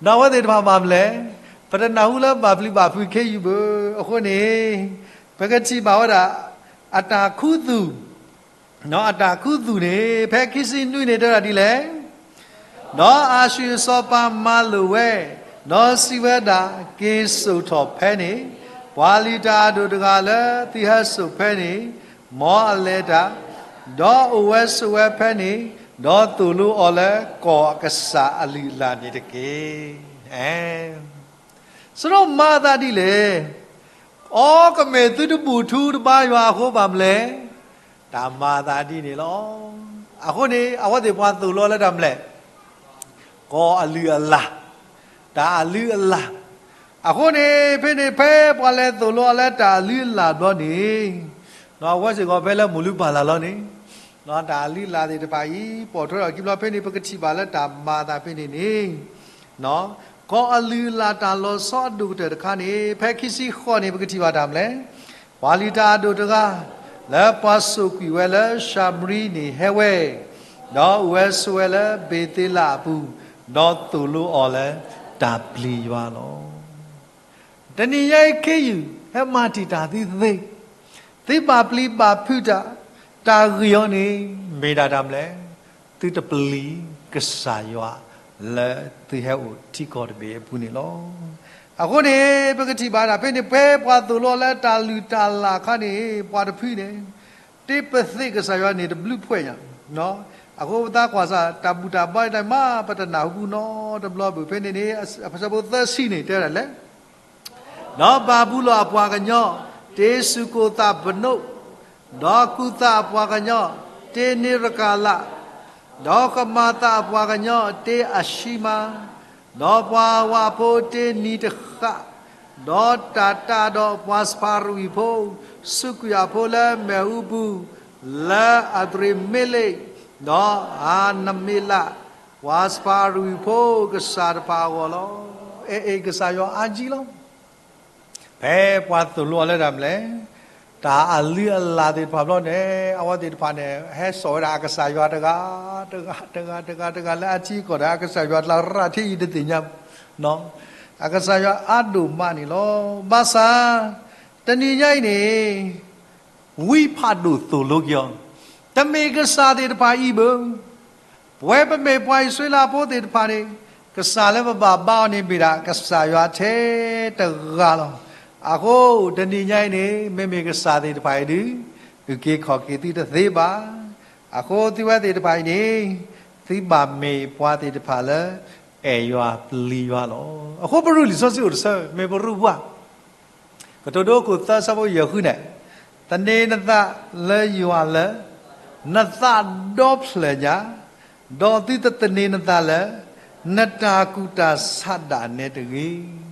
ဒီးအဝဲသ့ၣ်တဖၣ်ဘၣ်မလဲၣ်, ပတနၢ်ဟူလၢဘၣ်ပျံၤဘၣ်ဖုးခ့ယုၢ်ဘၣ်. အဃိန့ၣ် ပကထံၣ်ဘၣ်ဝဲဒၣ် အတၢ်ခူသူၣ်, အတၢ်ခူသူၣ်န့ၣ် ဖဲခံဆံနွံန့ၣ်တဲဝဲဒၣ်ဒ်လဲၣ်. ဒီးအၤၡူၢ်အစီၤပၤမၤလိာ်ဝဲ, ဒီးစံးဝဲဒၣ်, က့ၤစိာ်ထီၣ်ဖဲန့ၣ် ပှၤလုၢ်တၢ်အဒိၣ်တဂၤလၢသုဟဲစိာ်ဖဲန့ၣ်, မ်အလဲၤတၢ်, ဒီးအိၣ်ဝဲဆိးဝဲဖဲန့ၣ်, ဒီးသိၣ်လိအီၤလၢကီၢ်အကစၢ်အလုၢ်အလၢ်န့ၣ်တက့ၢ်. စရီမၤအသးဒ်လဲၣ်. အီ ကမ့ၢ်သုတဘူၣ်ထူတဘါယွၤအဃိဘၣ်မလဲၣ်. တၢ်မၤအသးဒ်န့ၣ်လီၤ. အဃိန့ၣ် အဝဲသ့ၣ်ပှၤသိၣ်လိအီၤလၢတၢ်မလဲၣ်, ကီၢ်အလုၢ်အလၢ်, တၢ်အလုၢ်အလၢ်. အဃိန့ၣ် ဖဲန့ၣ် ဖဲပှၤလဲၤသိၣ်လိအီၤလၢတၢ်အလုၢ်အလၢ်ဘျီန့ၣ်, အဝဲစ့ၢ်ကီးဖဲလၢမိၢ်လုၢ်ပၢ်လၢ်လီၤန့ၣ်, တၢ်အလုၢ်အလၢ်သ့ၣ်တဖၣ်အံၤ ပိာ်ထွဲထီၣ်ခံဘျီ. ဖဲန့ၣ် ပကထံၣ်ဘၣ်လၢတၢ်မၤအသးဖဲန့ၣ်န့ၣ် ကီၢ်အလုၢ်အလၢ်တၢ်လီၤဆီအဒိၣ်ကတၢၢ်တခါန့ၣ် ဖဲခံဆံဃိးန့ၣ် ပကထံၣ်ဘၣ်တၢ်မလဲၣ်. ပှၤလုၢ်တၢ်အဒိၣ်တဂၤ လၢပှၤစိာ်ကွံာ်ဝဲလၢၡၤမရံန့ၣ်ဟဲဝဲ, ဒီးအိၣ်ဝဲဆိးဝဲလၢဘ့ၤသ့လးအပူၤ, ဒီးသိၣ်လိအီၤလၢတၢ်ပျံၤယွၤလီၤ. တနံၤညါအံၤခ့ယုၢ် ဟဲမၤတံာ်တာ်သုသ့, သုဘၣ်ပျံၤဘၣ်ဖုးတၢ်, တၢ်ဂ့ၢ်အီၤန့ၣ် မ့ၢ်ဒၣ်တၢ်မလဲၣ်. သုတပျံၤကစၢ်ယွၤလၢသုဟဲအိၣ်ထံကီၢ်တဘ့ၣ်အပူၤန့ၣ်လီၤ. အဃိန့ၣ် ပကထံၣ်ဘၣ်ဒၣ်ဖဲန့ၣ် ဖဲပှၤသိၣ်လိအီၤလၢတၢ်လုၢ်တၢ်လၢ်အခါန့ၣ် ပှၤတဖုန့ၣ် တ့ပသ့ၣ်ကစၢ်ယွၤန့ၣ်တဘျုးဖှဲးညါ. အဃိပသးကွၢ်စၢ် တၢ်ဘူၣ်တၢ်ဘါတၢ်မၤ ပတနၢ်ဟူပူၤနီတဘျီဘၣ်. ဖဲန့ၣ်န့ၣ် အဆၢဖိသၢဆံန့ၣ် တဲဝဲဒၣ်လဲၣ်. ဒီးဘၤဘူလိၣ်အပှၤကညီ, တ့စူၢ်ကိၣ်သးပနိး, ဒီးကူသးအပှၤကညီ, တ့နံၤရကၤလး, ဒီးကမၤသးအပှၤကညီ, တ့အၡံမၤ, ဒီးပှၤဝးဖိတ့နံၤတဃၣ်, ဒီးတၤတၢ်ဒီးပှၤစဖၤရဝံၤဖိ, စူးကွံာ်အဖိလၢမ့ၣ်အူပူၤ, လၢအဒြ့ၣ်မ့လ့း, ဒီးအနမ့လး, ပှၤစဖၤရဝံၤဖိကစၢ်တဖၣ်အဂီၢ်လီၤ. အဲ အဲ ကစၢ်ယွၤအါကံလီၤ. ဖဲပှၤသိၣ်လိအီၤလၢတၢ်မလဲၣ်, တၢ်အလုၢ်အလၢ်သ့ၣ်တဖၣ်ဘျီန့ၣ် အဝဲသ့ၣ်တဖၣ်န့ၣ် ဟဲစိာ်ဝဲဒၣ်အကစၢ်ယွၤတဂၤ, တဂၤ, တဂၤ, တဂၤ, တဂၤလၢအထံအကီၢ်ဒီး အကစၢ်ယွၤတလၢရၣ်ထံအံၤတသ့ၣ်ညါ, အကစၢ်ယွၤအါဒိၣ်မးန့ၣ်လီၤ. ဘၣ်ဆၣ် တနံၤညါအံၤန့ၣ် ဝံဖးဒိၣ်သိၣ်လိက့ၤအီၤ, တမ့ၢ်ကစၢ်သ့ၣ်တဖၣ်အံၤဘၣ်. ပဝဲပမ့ၢ်ပှၤအံၣ်စရ့လးဖိသ့ၣ်တဖၣ်န့ၣ် ကစၢ်လၢပဘၣ်ဘါအီၤန့ၣ်မ့ၢ်ဒၣ်ကစၢ်ယွၤထဲတဂၤလီၤ. အဃိတနံၤညါအံၤန့ၣ် မ့မ့ၢ်ကစၢ်သ့ၣ်တဖၣ်အံၤဒုး အုၣ်က့ၤခီၣ်က့ၤသုတသ့ဘၣ်. အဃိသုဝဲသ့ၣ်တဖၣ်အံၤန့ၣ် သုဘၣ်မ့ၢ်ပှၤသ့ၣ်တဖၣ်လၢ အဲၣ်ယွၤပျံၤယွၤလီၤ. အဃိပရူၢ်လံာ်စီဆှံအိၣ်တဆၢ မ့ၢ်ပရူၢ်ပှၢ် ကတိၤဒိခိၣ်သၢဆၢဖိယဲၢ်ဃုန့ၣ်, သန့ၤနသးလၢယွၤလၢ နသးဒီဖျၢၣ်ညါ, ဒီးသုတသန့ၤနသးလၢ နတၢ်ကူၣ်တၢ်ဆးဒၣ်နဲတဂ့ၤ.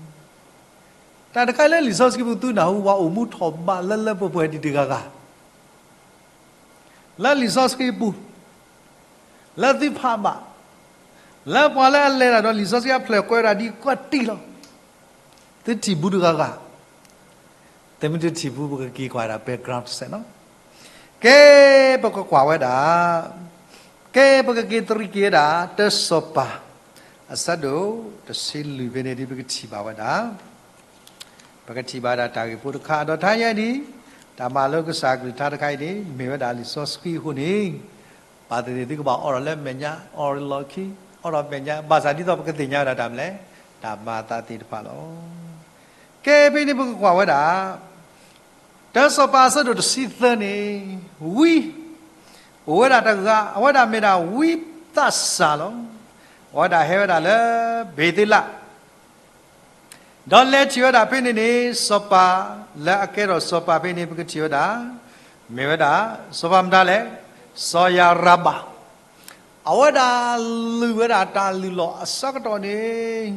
တၢ်တခါလၢလံာ်စီဆှံပူၤ သုနၢ်ဟူပှၤအိၣ်မူထီၣ်ဘးလၢလၢပှဲၤပှဲၤဒံးတဂၤဂၤ လၢလံာ်စီဆှံပူၤ လၢသုဖးဘၣ်, လၢပှၤလၢအလဲၤတၢ်ဒီးလံာ်စီဆှံအဖျၢၣ်ကွဲးဒၣ်ဒ်ကွၢ်တံၢ်လီၤ. သုထံၣ်ဘူးတဂၤဂၤ, သုမ့ၢ်တထံၣ်ဘူး ပကက့ၤကွၢ်ဒၣ် background တစဲးနီၤ. ကဲ ပကကွၢ်ဝဲဒၣ်, ကဲ ပကက့ၤသရံးက့ၤဝဲဒၣ် တၢစီၤပၤ အဆၢဒိၣ်တဆံလွံၢ်ဖဲန့ၣ်ဒ် ပကထံၣ်ဘၣ်ဝဲဒၣ် ပကထံၣ်ဘၣ်ဒၣ်တၢ်ဂ့ၢ်ဖိတခါ ဒီးတဟါညါအံၤန့ၣ် တၢ်မၤလိကစၢ်ကလုၢ်ကထါတခါအံၤန့ၣ် မ့ၢ်ဝဲဒၣ်လံာ်စီဆှံအဃိန့ၣ် ဘၣ်သ့ၣ်သ့ၣ်သုကဘၣ်အိးထီၣ်လၢမဲာ်ညါ, အိးထီၣ်လီၢ်ခံ, အိးထီၣ်မဲာ်ညါ, ဘၣ်ဆၣ်ဒ်သိးပကသ့ၣ်ညါဝဲဒၣ်တၢ်မလဲၣ်, တၢ်မၤအသးသ့ၣ်တဖၣ်လီၤ. ကဲ ဖဲန့ၣ်ပကကွၢ်ဝဲဒၣ် တၢစီၤပၤအဆၢဒိၣ်တဆံသၢန့ၣ် ဝံ အိၣ်ဝဲဒၣ်တဂၤ, အဝဲဒၣ်မ့ၢ်ဒၣ်ဝံသးစၢ်လီၤ. အဝဲဒၣ်ဟဲဝဲဒၣ်လၢဘ့ၤသ့လး ဒီးလဲၤထံၣ်ဝဲဒၣ်ဖဲန့ၣ်န့ၣ် စီၤပၤ လၢအကဲထီၣ်စီၤပၤဖဲန့ၣ် ပကထံၣ်ဝဲဒၣ် မ့ၢ်ဝဲဒၣ် စီၤပၤမတၤလဲၣ်, စီၤယၤရဘၣ်. အဝဲဒၣ်လုၢ်ဝဲဒၣ်တၢ်လုၢ်လီၢ်အဆၢကတီၢ်န့ၣ်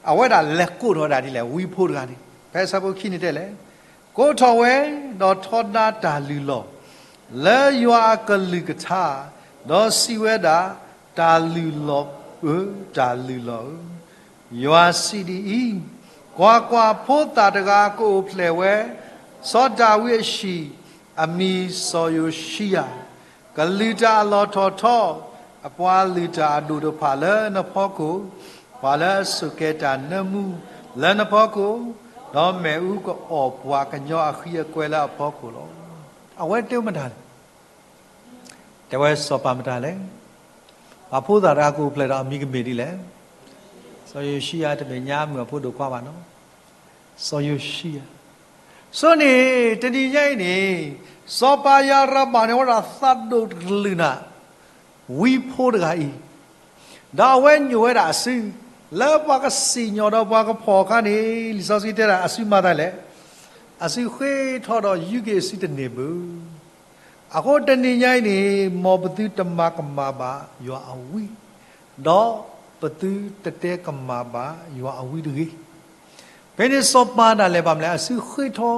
အဝဲဒၣ်လဲၤကိးထီၣ်ဝဲဒၣ်ဒ်လဲၣ်, ဝံဖိတဂၤန့ၣ် ဖဲဆၢဖိခံန့ၣ်တဲလဲၣ်, ကိးထီၣ်ဝဲ, ဒီးထီဒါတၢ်လုၢ်လီၢ် လၢယွၤအကလုၢ်ကထါ, ဒီးစံးဝဲဒၣ်, တၢ်လုၢ်လီၢ်ဧၢ, တၢ်လုၢ်လီၢ်ဧၢ, ယွၤစံးဒ်အံၤ, ကွၢ်ကွၢ်, ဖိသၣ်တဂၤကအိၣ်ဖျဲၣ်ဝဲ, စီၤဒၤဝံးအဟံၣ်, အမံၤစီၤယိၤၡံယၤ, ကလုၢ်တၢ်အလီၢ်ထီၣ်ထီ, အပှၤလုၢ်တၢ်အဒိၣ်တဖၣ်လၢနဖီခိၣ်, ပှၤလၢအစိာ်ကဲတၢ်နၢမူလၢနဖီခိၣ်, ဒီးမ့ၣ်အူကအီၣ်ပှၤကညီအဃံအကွဲလၢအဖီခိၣ်လီၤ. အဝဲတဲမတၤလဲၣ်. တဲဝဲစီၤပၤမတၤလဲၣ်. ပှၤဖိသၣ်တဂၤကအိၣ်ဖျဲၣ်ဒီးအမံၤကမ့ၢ်ဒ်လဲၣ်. စီၤယိၤၡံယၤ, တမ့ၢ်ညါမုၢ်အဖိဒိၣ်ခွါဘၣ်နီၤ. စီၤယိၤၡံယၤ. ဆိန့ၣ် တနံၤညါအံၤန့ၣ် စီၤပၤယၤရဘၣ်န့ၣ် အဝဲဒၣ်သးဒိၣ်ကလုၢ်နၤ ဝံဖိတဂၤအံၤ, ဒီးအဝဲညိၣ်ဝဲဒၣ်အစု, လၢပှၤကစံၣ်ညီၣ်ဒီးပှၤကဖီၣ်အခါန့ၣ် လံာ်စီဆှံတဲဒၣ်အစုမၤသးလဲၣ်. အစုဃ့ထီဒီးယူက့ၤအစုတန့ၢ်ဘၣ်. အဃိတနံၤညါအံၤန့ၣ် မ်ပသုတမၤကမၣ်ဘၣ်ယွၤအဝံ, ဒီးပသုတတဲကမၣ်ဘၣ်ယွၤအဝံတဂ့ၤ. ဖဲန့ၣ်စီၤပၤဒၣ်လဲာ်ဘၣ်မနုၤလဲၣ်, အစုဃ့ထီ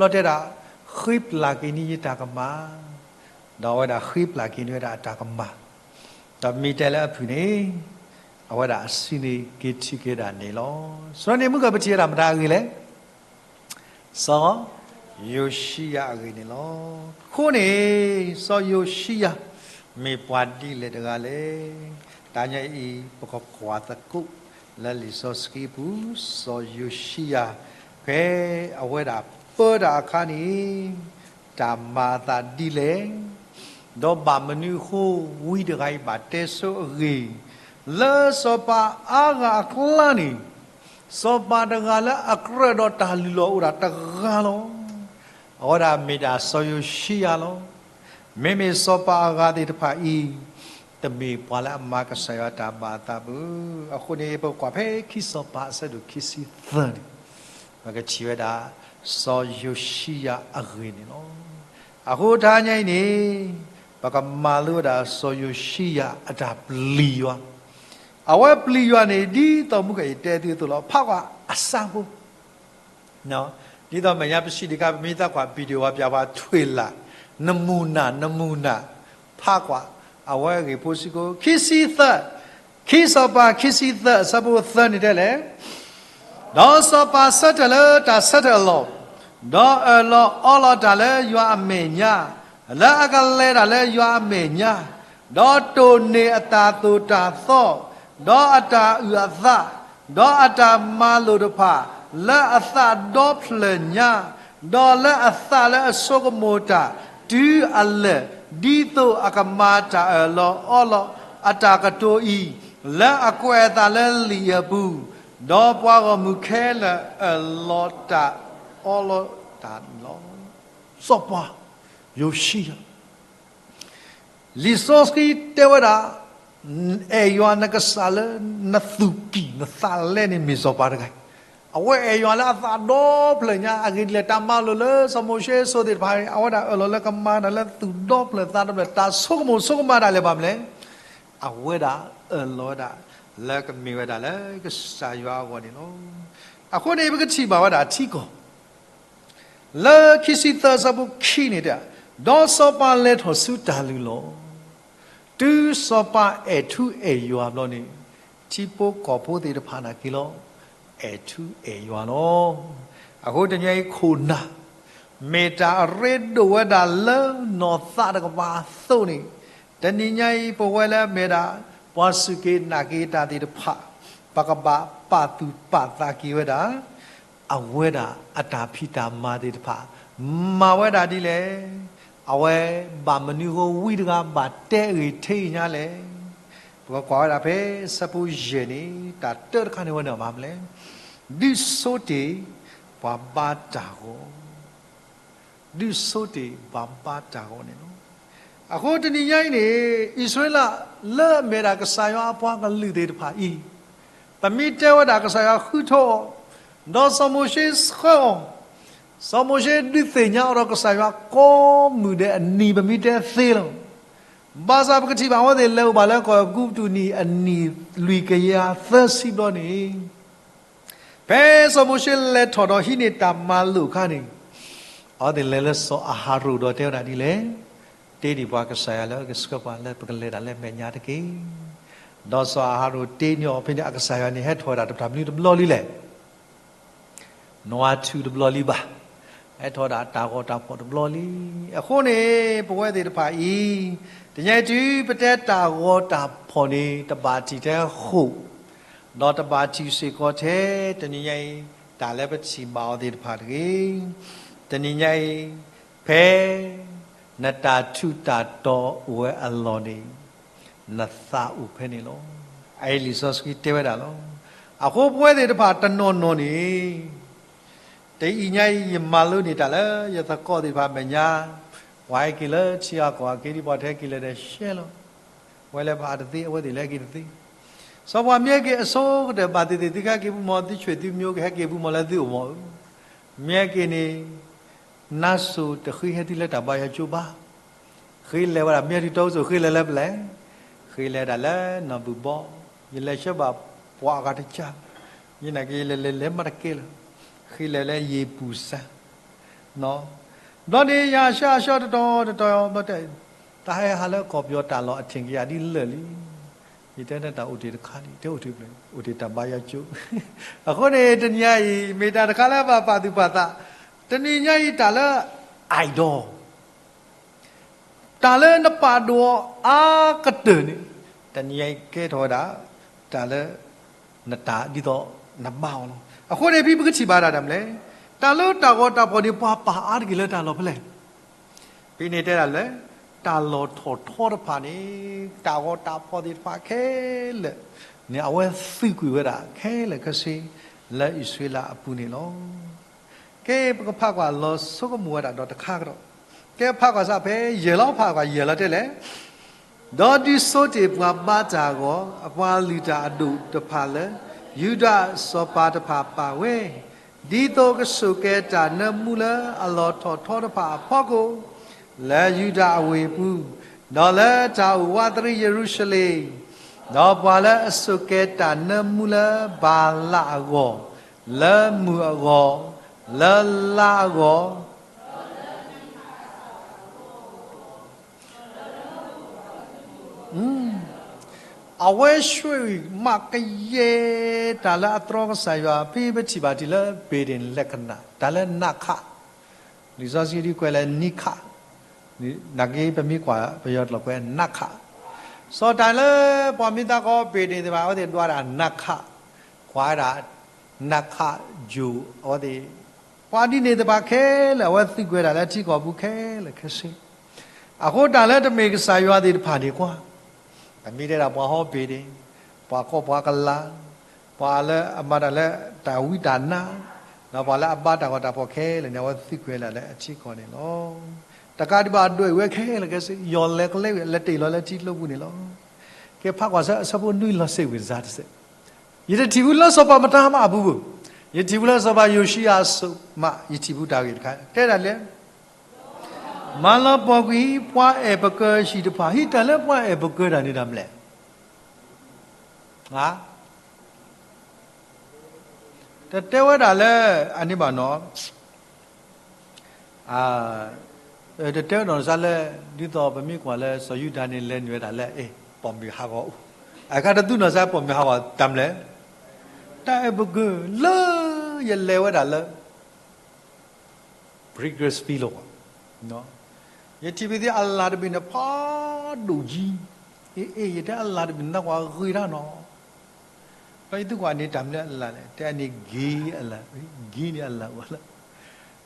ဘျီတဲဒၣ်, ဃ့ပျၢ်က့ၤန့ၢ်ယတၢ်ကမၣ်, ဒီးအဝဲဒၣ်ဃ့ပျၢ်က့ၤန့ၢ်ဝဲဒၣ်အတၢ်ကမၣ်, ဒီးမ့ၢ်တဲလၢအဖုၣ်န့ၣ်, အဝဲဒၣ်အစုန့ၣ်က့ၤထံၣ်က့ၤဒၣ်န့ၣ်လီၤ. ဆိန့ၣ်မုၢ်ကပထံၣ်ဝဲဒၣ်မတၤအဂ့ၢ်လဲၣ်. စီၤယိၤၡံယၤအဂ့ၢ်န့ၣ်လီၤ. အဃိန့ၣ် စီၤယိၤၡံယၤ မ့ၢ်ပှၤဒ်လဲၣ်တဂၤလဲၣ်. တနံၤညါအံၤ ပကကွၢ်သကိးလၢလံာ်စီဆှံပူၤ, စီၤယိၤၡံယၤ ဖဲအဝဲဒၣ်ပၢတၢ်အခါန့ၣ် တၢ်မၤအသးဒ်လဲၣ်, ဒီးဘၣ်မနုၤအဃိဝံတဂၤအံၤဘၣ်တဲဆိအဂ့ၢ်, လၢစီၤပၤအါဂၤအကျါန့ၣ် စီၤပၤတဂၤလၢအကြၢးဒီးတၢ်လုၢ်လီၢ်အိၣ်ဒၣ်တဂၤလီၤ. အဝဲဒၣ်မ့ၢ်ဒၣ်စီၤယိၤၡံယၤလီၤ. မ့မ့ၢ်စီၤပၤအဂၤသ့ၣ်တဖၣ်အံၤ တမ့ၢ်ပှၤလၢအမၤကစၢ်ယွၤတၢ်ဘၣ်အသးဘၣ်. အဃိန့ၣ် ပကကွၢ်ဖဲခံစီၤပၤအဆၢဒိၣ်ခံဆံသၢန့ၣ် ပကထံၣ်ဝဲဒၣ် စီၤယိၤၡံယၤအဂ့ၢ်န့ၣ်လီၤ. အဃိတနံၤညါအံၤန့ၣ် ပကမၤလိဝဲဒၣ်စီၤယိၤၡံယၤအတၢ်ပျံၤယွၤ, အဝဲပျံၤယွၤန့ၣ် ဒ်သိးမုၢ်ကယတဲသုအသိးလီၤ. ဖးကွၢ်အစၢဖိ ဒ်သိးမဲာ်ညါပစံးဒံးခါ ပမ့ၢ်သးကွၢ် video ဝဲပျးပှၤထွဲလၢ် နမူန နမူန ဖးကွၢ် အဝဲအဂ့ၢ်ဖိစ့ၢ်ကီး ခံဆံသၢ, ခံစီၤပၤ ခံဆံသၢ အဆၢဖိသၢန့ၣ်တဲလဲၣ်, ဒီးစီၤပၤဆၢထၢၣ်လၢတၢ်ဆၢထၢၣ်အလီၢ်, ဒီးအၢၣ်လီၤအီလီၤတၢ်လၢယွၤအမဲာ်ညါ, လၢအကလဲၤတၢ်လၢယွၤအမဲာ်ညါ, ဒီးတိၢ်န့ၢ်အတၢ်သိၣ်တၢ်သီ, ဒီးအတၢ်အုၣ်အသး, ဒီးအတၢ်မၤလိာ်တဖၣ်, လၢအသးဒီဖျၢၣ်ညါ, ဒီးလၢအသးလၢအဆိကမိၣ်တၢ်တုၤအလၢာ်, ဒ်သိးအကမၤတၢ်အၢၣ်လီၤအီလီၤအတၢ်ကတိၤအံၤ, လၢအကွဲးအသးလၢလံာ်အပူၤ, ဒီးပှၤဂီၢ်မုၢ်ခဲလၢာ်အၢၣ်လီၤတၢ်အီလီၤတၢ်န့ၣ်လီၤ. စီၤပၤယိၤၡံယၤ လံာ်စီဆှံတဲဝဲဒၣ်, အဲၣ်ယွၤနကစၢ်လၢနသူၣ်ကံၢ်နသးလဲန့ၣ်မ့ၢ်စီၤပၤတဂၤ, အဝဲအဲၣ်ယွၤလၢအသးဒီဖျၢၣ်ညါ, အဂ့ၢ်ဒ်လဲၣ် တၢ်မၤလိာ်လၢစီၤမိၤၡ့အစိၤသ့ၣ်တဖၣ်န့ၣ် အဝဲဒၣ်အၢၣ်လီၤလၢကမၤတၢ်လၢသူၣ်ဒီဖျၢၣ်သးဒီဖျၢၣ်, တၢ်ဆိကမိၣ်ဆိကမးဒၣ်လဲာ်ဘၣ်မနုၤလဲၣ်, အဝဲဒၣ်အၢၣ်လီၤဝဲဒၣ်လၢကမ့ၢ်ဝဲဒၣ်လၢကစၢ်ယွၤအဂီၢ်န့ၣ်လီၤ. အဃိန့ၣ် ပကထံၣ်ဘၣ်ဝဲဒၣ်ထံကီၢ် လၢခံဆံသၢအဆၢဖိခံန့ၣ်တဲ, ဒီးစီၤပၤလဲၤထီၣ်ဆူတၢ်လုၢ်လီၢ်, တုၤစီၤပၤအဲၣ်ထူအဲၣ်ယွၤဘျီန့ၣ်, ထံဖိကီၢ်ဖိသ့ၣ်တဖၣ်န့ၣ်က့ၤလီၤ, အဲၣ်ထူအဲၣ်ယွၤလီၤ. အဃိတနံၤအံၤခိၣ်နၢ် မ့ၢ်တၢ်အရ့ဒိၣ်ဝဲဒၣ်လၢနီၢ်သးတကပၤအသိးန့ၣ်, တနံၤညါအံၤပဝဲလၢအမ့ၢ်ဒၣ် ပှၤစူၢ်က့ၤနာ်က့ၤတၢ်သ့ၣ်တဖၣ်, ပကဘၣ်ပာ်သူၣ်ပာ်သးက့ၤဝဲဒၣ် အဝဲဒၣ်အတၢ်ဖံးတၢ်မၤသ့ၣ်တဖၣ်, မၤဝဲဒၣ်ဒ်လဲၣ်, အဝဲဘၣ်မနုၤအဃိဝံတဂၤဘၣ်တဲအဂ့ၢ်ထဲအံၤညါလဲၣ်. ပကကွၢ်ဝဲဒၣ်ဖဲဆၢဖိယဲၢ်န့ၣ် တၢ်တၢတခါန့ၣ်ဝဲန့ၣ်မးမလဲၣ်, ဒုးဆိတ့ၢ်ပှၤဘါတၢ်ဂီၤ ဒုးဆိတ့ၢ်ပှၤဘါတၢ်ဂီၤန့ၣ်လီၤ. အဃိတနံၤညါအံၤန့ၣ် အံၣ်စရ့လးလၢအမ့ၢ်ဒၣ်ကစၢ်ယွၤအပှၤကလုာ်သ့ၣ်တဖၣ်အံၤ, ပမ့ၢ်တဲဝဲဒၣ်ကစၢ်ယွၤဃုထၢအီၤ, ဒီးစီၤမိၤၡ့ဆှၢအီၤ, စီၤမိၤၡ့ဒုးသ့ၣ်ညါအီၤဒီးကစၢ်ယွၤကိးမုၢ်ဒဲးအနံၤ ပမ့ၢ်တဲသ့လီၤ. ဘၣ်ဆၣ်ပကထံၣ်ဘၣ်အဝဲသ့ၣ်လဲၤအိၣ်ဘၣ်လၢကီၢ်အဲၤကူပတူးနံၣ်အနံၣ်လွံၢ်ကယၤသၢဆံဘျီန့ၣ် ဖဲစီၤမိၤၡ့လဲၤထီၣ်ဒီးဟံးန့ၢ်တၢ်မၤလိာ်အခါန့ၣ်, အဝဲသ့ၣ်လဲၤလၢစီၤအၤဟရိၣ်ဒီးတဲဝဲဒၣ်ဒ်လဲၣ်, တ့န့ၢ်ပှၤကစၢ်ယွၤလၢကဆှၢပှၤလၢပကလဲၤတၢ်လၢမဲာ်ညါတက့ၢ်. ဒီးစီၤအၤဟရိၣ်တ့န့ၢ်အီၤဖဲန့ၣ် အကစၢ်ယွၤန့ၣ် ဟဲထီၣ်ဝဲဒၣ်တဖျၢၣ်မနုၤတဘျီလံလဲၣ် နွါထူတဘျီလံဘၣ်, ဟဲထီၣ်ဒၣ်တၢ်ဂီၤတၢ်ဖှီၣ်တဘျီလံ. အဃိန့ၣ် ပဝဲသ့ၣ်တဖၣ်အံၤ, တနံၤအံၤတုၤပတဲတၢ်ဂီၤတၢ်ဖှီၣ်န့ၣ် တဘၣ်ထံၣ်ထဲဃိာ်, ဒီးတဘၣ်ထံၣ်စ့ၢ်ကီးထဲ, တနံၤညါအံၤ တၢ်လၢပထံၣ်ဘၣ်အီၤသ့ၣ်တဖၣ်တဂ့ၤ. တနံၤညါအံၤ ဖဲ နတၢ်ထူးတၢ်တီၤအိၣ်ဝဲအလီၢ်န့ၣ် နသးအိၣ်ဖဲန့ၣ်လီၤ. အအံၤလံာ်စီဆှံတဲဝဲဒၣ်လီၤ. အဃိပဝဲသ့ၣ်တဖၣ်တနီၤနီၤန့ၣ် တအံၤညါအံၤယမၤလိန့ၢ်တၢ်လၢယသကိးသ့ၣ်တဖၣ်အမဲာ်ညါ, ပှၤဟဲက့ၤလၢထံဂၤကီၢ်ဂၤက့ၤဒ်ပှၤတဟဲက့ၤလၢၤဒီးရှဲလီၤ. ဝဲလၢပှၤတသ့ အဝဲသ့ၣ်လၢဟဲက့ၤတသ့. စီၤပှၤမ့ၢ်ဟဲက့ၤအဆိကတၢၢ်ဘၣ်သ့ၣ်သ့ၣ် သုကဟဲက့ၤပူၤမီၢ် သုဆွေသုမျိုးကဟဲက့ၤပူၤမီၢ်လၢသုအိၣ်မီၢ်ဧၢ, မ့ၢ်ဟဲက့ၤန့ၣ် နါစိၤတဃ့ဟဲသုလၢတၢ်ဘါယွၤကၠိဘၣ်. ဃ့လဲၤဝဲဒၣ် မ့ၢ်ဟဲတုၤတီအူစိၤ ဃ့လဲၤလၢပျဲၢ်, ဃ့လဲၤဒၣ်လၢနီၢ်ဘုၣ်ဘီ, ယလဲၤဆှၢဘၣ်ပှၤအဂၤတကၢ်, ယနာ်က့ၤယလဲၤလဲၤလဲၤမးတကဲလၢၤ, ဃ့လဲၤလၢယ့ၣ်ပူၤစၢ် ဘျီန့ၣ် ယဟးဆှၢအဆှၢတတီၤတတီၤ ဘျီတဲ, တၢ်ဟဲဟးလၢကီၢ်ပယီၤတၢ်လီၢ်အထံၣ်ကယၤဒ်လၢာ်လံ. ယတဲတၢ်အိၣ်တ့ၢ်တခါလံ, တဲအိၣ်တ့ၢ်ဖျၢၣ်, အိၣ်တ့ၢ်တၢ်ဘါယွၤကၠိ. အဃိန့ၣ် တနံၤညါအံၤ မ့ၢ်တၢ်တခါလၢဘၣ်ပာ်သူၣ်ပာ်သး, တနံၤညါအံၤတၢ်လၢ idol တၢ်လၢနပာ်ဒိၣ်အီၤအါကတၢၢ်န့ၣ်, တနံၤညါအံၤကဲထီၣ်ဝဲဒၣ် တၢ်လၢ နတၢ်ဒ်သိးနဘါအီၤလီၤ. အဃိန့ၣ် ဖဲပကထံၣ်ဘၣ်ဒၣ်တၢ်မနုၤလဲၣ်, တၢ်လၢတၢ်ဂီၤတၢ်ဖှီၣ်န့ၣ် ပှၤပာ်အါတက့ၢ်လၢတၢ်လီၢ်ဖဲလဲၣ်. ဖဲန့ၣ်တဲဒၣ်လဲၣ်, တၢ်လီၢ်ထီၣ်ထီတဖၣ်န့ၣ်, တၢ်ဂီၤတၢ်ဖှီၣ်သ့ၣ်တဖၣ်ခဲလၢာ်န့ၣ် အဝဲသံကွံာ်ဝဲဒၣ်ခဲလၢာ်ခဲဆ့ လၢအံၣ်စရ့လးအပူၤန့ၣ်လီၤ. ကဲ ပကဖးကွၢ်လီၤဆိကမိၣ်ဝဲဒၣ်ဒီးတခါကဒီး, ကဲ ဖးကွၢ်စးဖဲယဲၢ်လီၤ, ဖးကွၢ်ယဲၢ်လီၤတဲလဲၣ်. ဒီးဒုးစိတ့ၢ်ပှၤဘါတၢ်အဂီၢ်, အပှၤလုၢ်တၢ်အဒိၣ်တဖၣ်လၢ ယူဒၤစီၤပၤတဖၣ်ပာ်ဝဲ, ဒ်သိးကဆိၣ်ကဲၤတၢ်နၢမူလၢအလီၢ်ထီၣ်ထီတဖၣ်အဖီခိၣ်, လၢယူဒၤအဝ့ၢ်အပူၤ, ဒီးလၢတၢ်အိၣ်ဝးတရံးယရူၤၡလ့ၣ်, ဒီးပှၤလၢအဆိၣ်ကဲၤတၢ်နၢမူလၢဘၤလးအဂီၢ်, လၢမုၢ်အဂီၢ်, လၢလါအဂီၢ်, အဝဲဆိၣ်ဂ့ၤမၤကယဲၢ်တၢ်လၢအတြီကစၢ်ယွၤ, ဖဲပထံၣ်ဘၣ်တ့ၢ်လၢ ဘ့ၣ်ဒ့ၣ်လၢကနၣ်, တၢ်လၢနးခး, လံာ်စီဆှံဒ်ကွဲးလၢနံခး, နာ်က့ပမ့ၢ်ကွၢ်ပယီၤတလီၤကွဲးနးခး, စီၤတၢ်လၢပှၤမ့ၢ်သးကီဘ့ၣ်ဒ့ၣ်သ့ၣ်တဖၣ် အဝဲသ့ၣ်ဒွးဒၣ်နးခး, ကွၢ်ဝဲဒၣ် နးခးယိာ် အဝဲသ့ၣ် ပှၤဒ်န့ၣ်သ့ၣ်တဖၣ်ခဲလၢာ် အဝဲသံကွံာ်ဝဲဒၣ်လၢထံကီၢ်ပူၤခဲလၢာ်ခဲဆ့, အဃိတၢ်လၢတမ့ၢ်ကစၢ်ယွၤသ့ၣ်တဖၣ်န့ၣ်ကွၢ်, ပမ့ၢ်တဲဒၣ်ပှၤဟီဘ့ၣ်ဒ့ၣ်, ပှၤကီၢ်ပှၤကလၤ, ပှၤလၢအမၤတၢ်လၢတၢ်ဝံတၢ်နါ, ဒီးပှၤလၢအဘါတၢ်ဂီၤတၢ်ဖှီၣ်ခဲလၢာ်န့ၣ် အဝဲသံကွံာ်ဝဲဒၣ်လၢအထံကီၢ်န့ၣ်လီၤ. တကးဒံးဘၣ်ဒွဲၣ်ဝဲခဲလၢာ်ခဲဆ့, ယီၢ်လဲၤကျဲဝံၤ လဲၤတ့ၢ်လီၤလၢထံကျိပူၤန့ၣ်လီၤ. ကဲ ဖးကွၢ်ဆၢ အဆၢဖိနွံလီၤစ့ၢ်ဝံၤစါတစဲး, ယတထံၣ်ဘူးလၢစီၤပၤမတၤဟါမးအပူၤဘၣ်, ယထံၣ်ဘူးလၢစီၤပၤယိၤၡံယၤအစိၤမး, ယထံၣ်ဘူးတၢ်ဂ့ၢ်တခါ တဲဒၣ်လဲၣ်, မၤလီၤပှီၢ်ကွံာ်ပှၤအဲၣ်ပကၢဟံၣ်တဖၣ်, ဟံၣ်တၢ်လၢပှၤအဲၣ်ပကၢတၢ်န့ၣ်တၢ်မနုၤလဲၣ်. တတဲဝဲဒၣ်လၢ အန့ၣ်ဘၣ်နီၤ, တတဲဝဲဒၣ်နီၢ်စါလၢ ဒ်သိးပမ့ၢ်ကွၢ်လၢစီၤယူဒၤန့ၣ် လဲၤနုာ်ဝဲဒၣ်လၢ ပိာ်မုၣ်ဟးဂီၤအိၣ်, အခါတသူၣ်နီၢ်စါပိာ်မုၣ်ဟးဂီၤတၢ်မနုၤလဲၣ်, တၢ်အဲၣ်ပကၢလၢ ယလဲၤဝဲဒၣ်လၢ Bakersfield လီၤ, ယထံၣ်ဖဲသ့ၣ်အလၣ်တဘ့ၣ်န့ၣ် ဖးဒိၣ်ကံ, အ့ ယတဲအလၣ်တဘ့ၣ်န့ၣ် နကွၢ်ဂ့ၤတၢ်နီၤ, ဒီးယသံကွၢ်န့ၣ် တၢ်မနုၤအလၣ်လဲၣ်, တဲအန့ၣ် ဂ့ၤအလၣ်, ဂ့ၤန့ၣ်အလၣ်အိၣ်လၢ,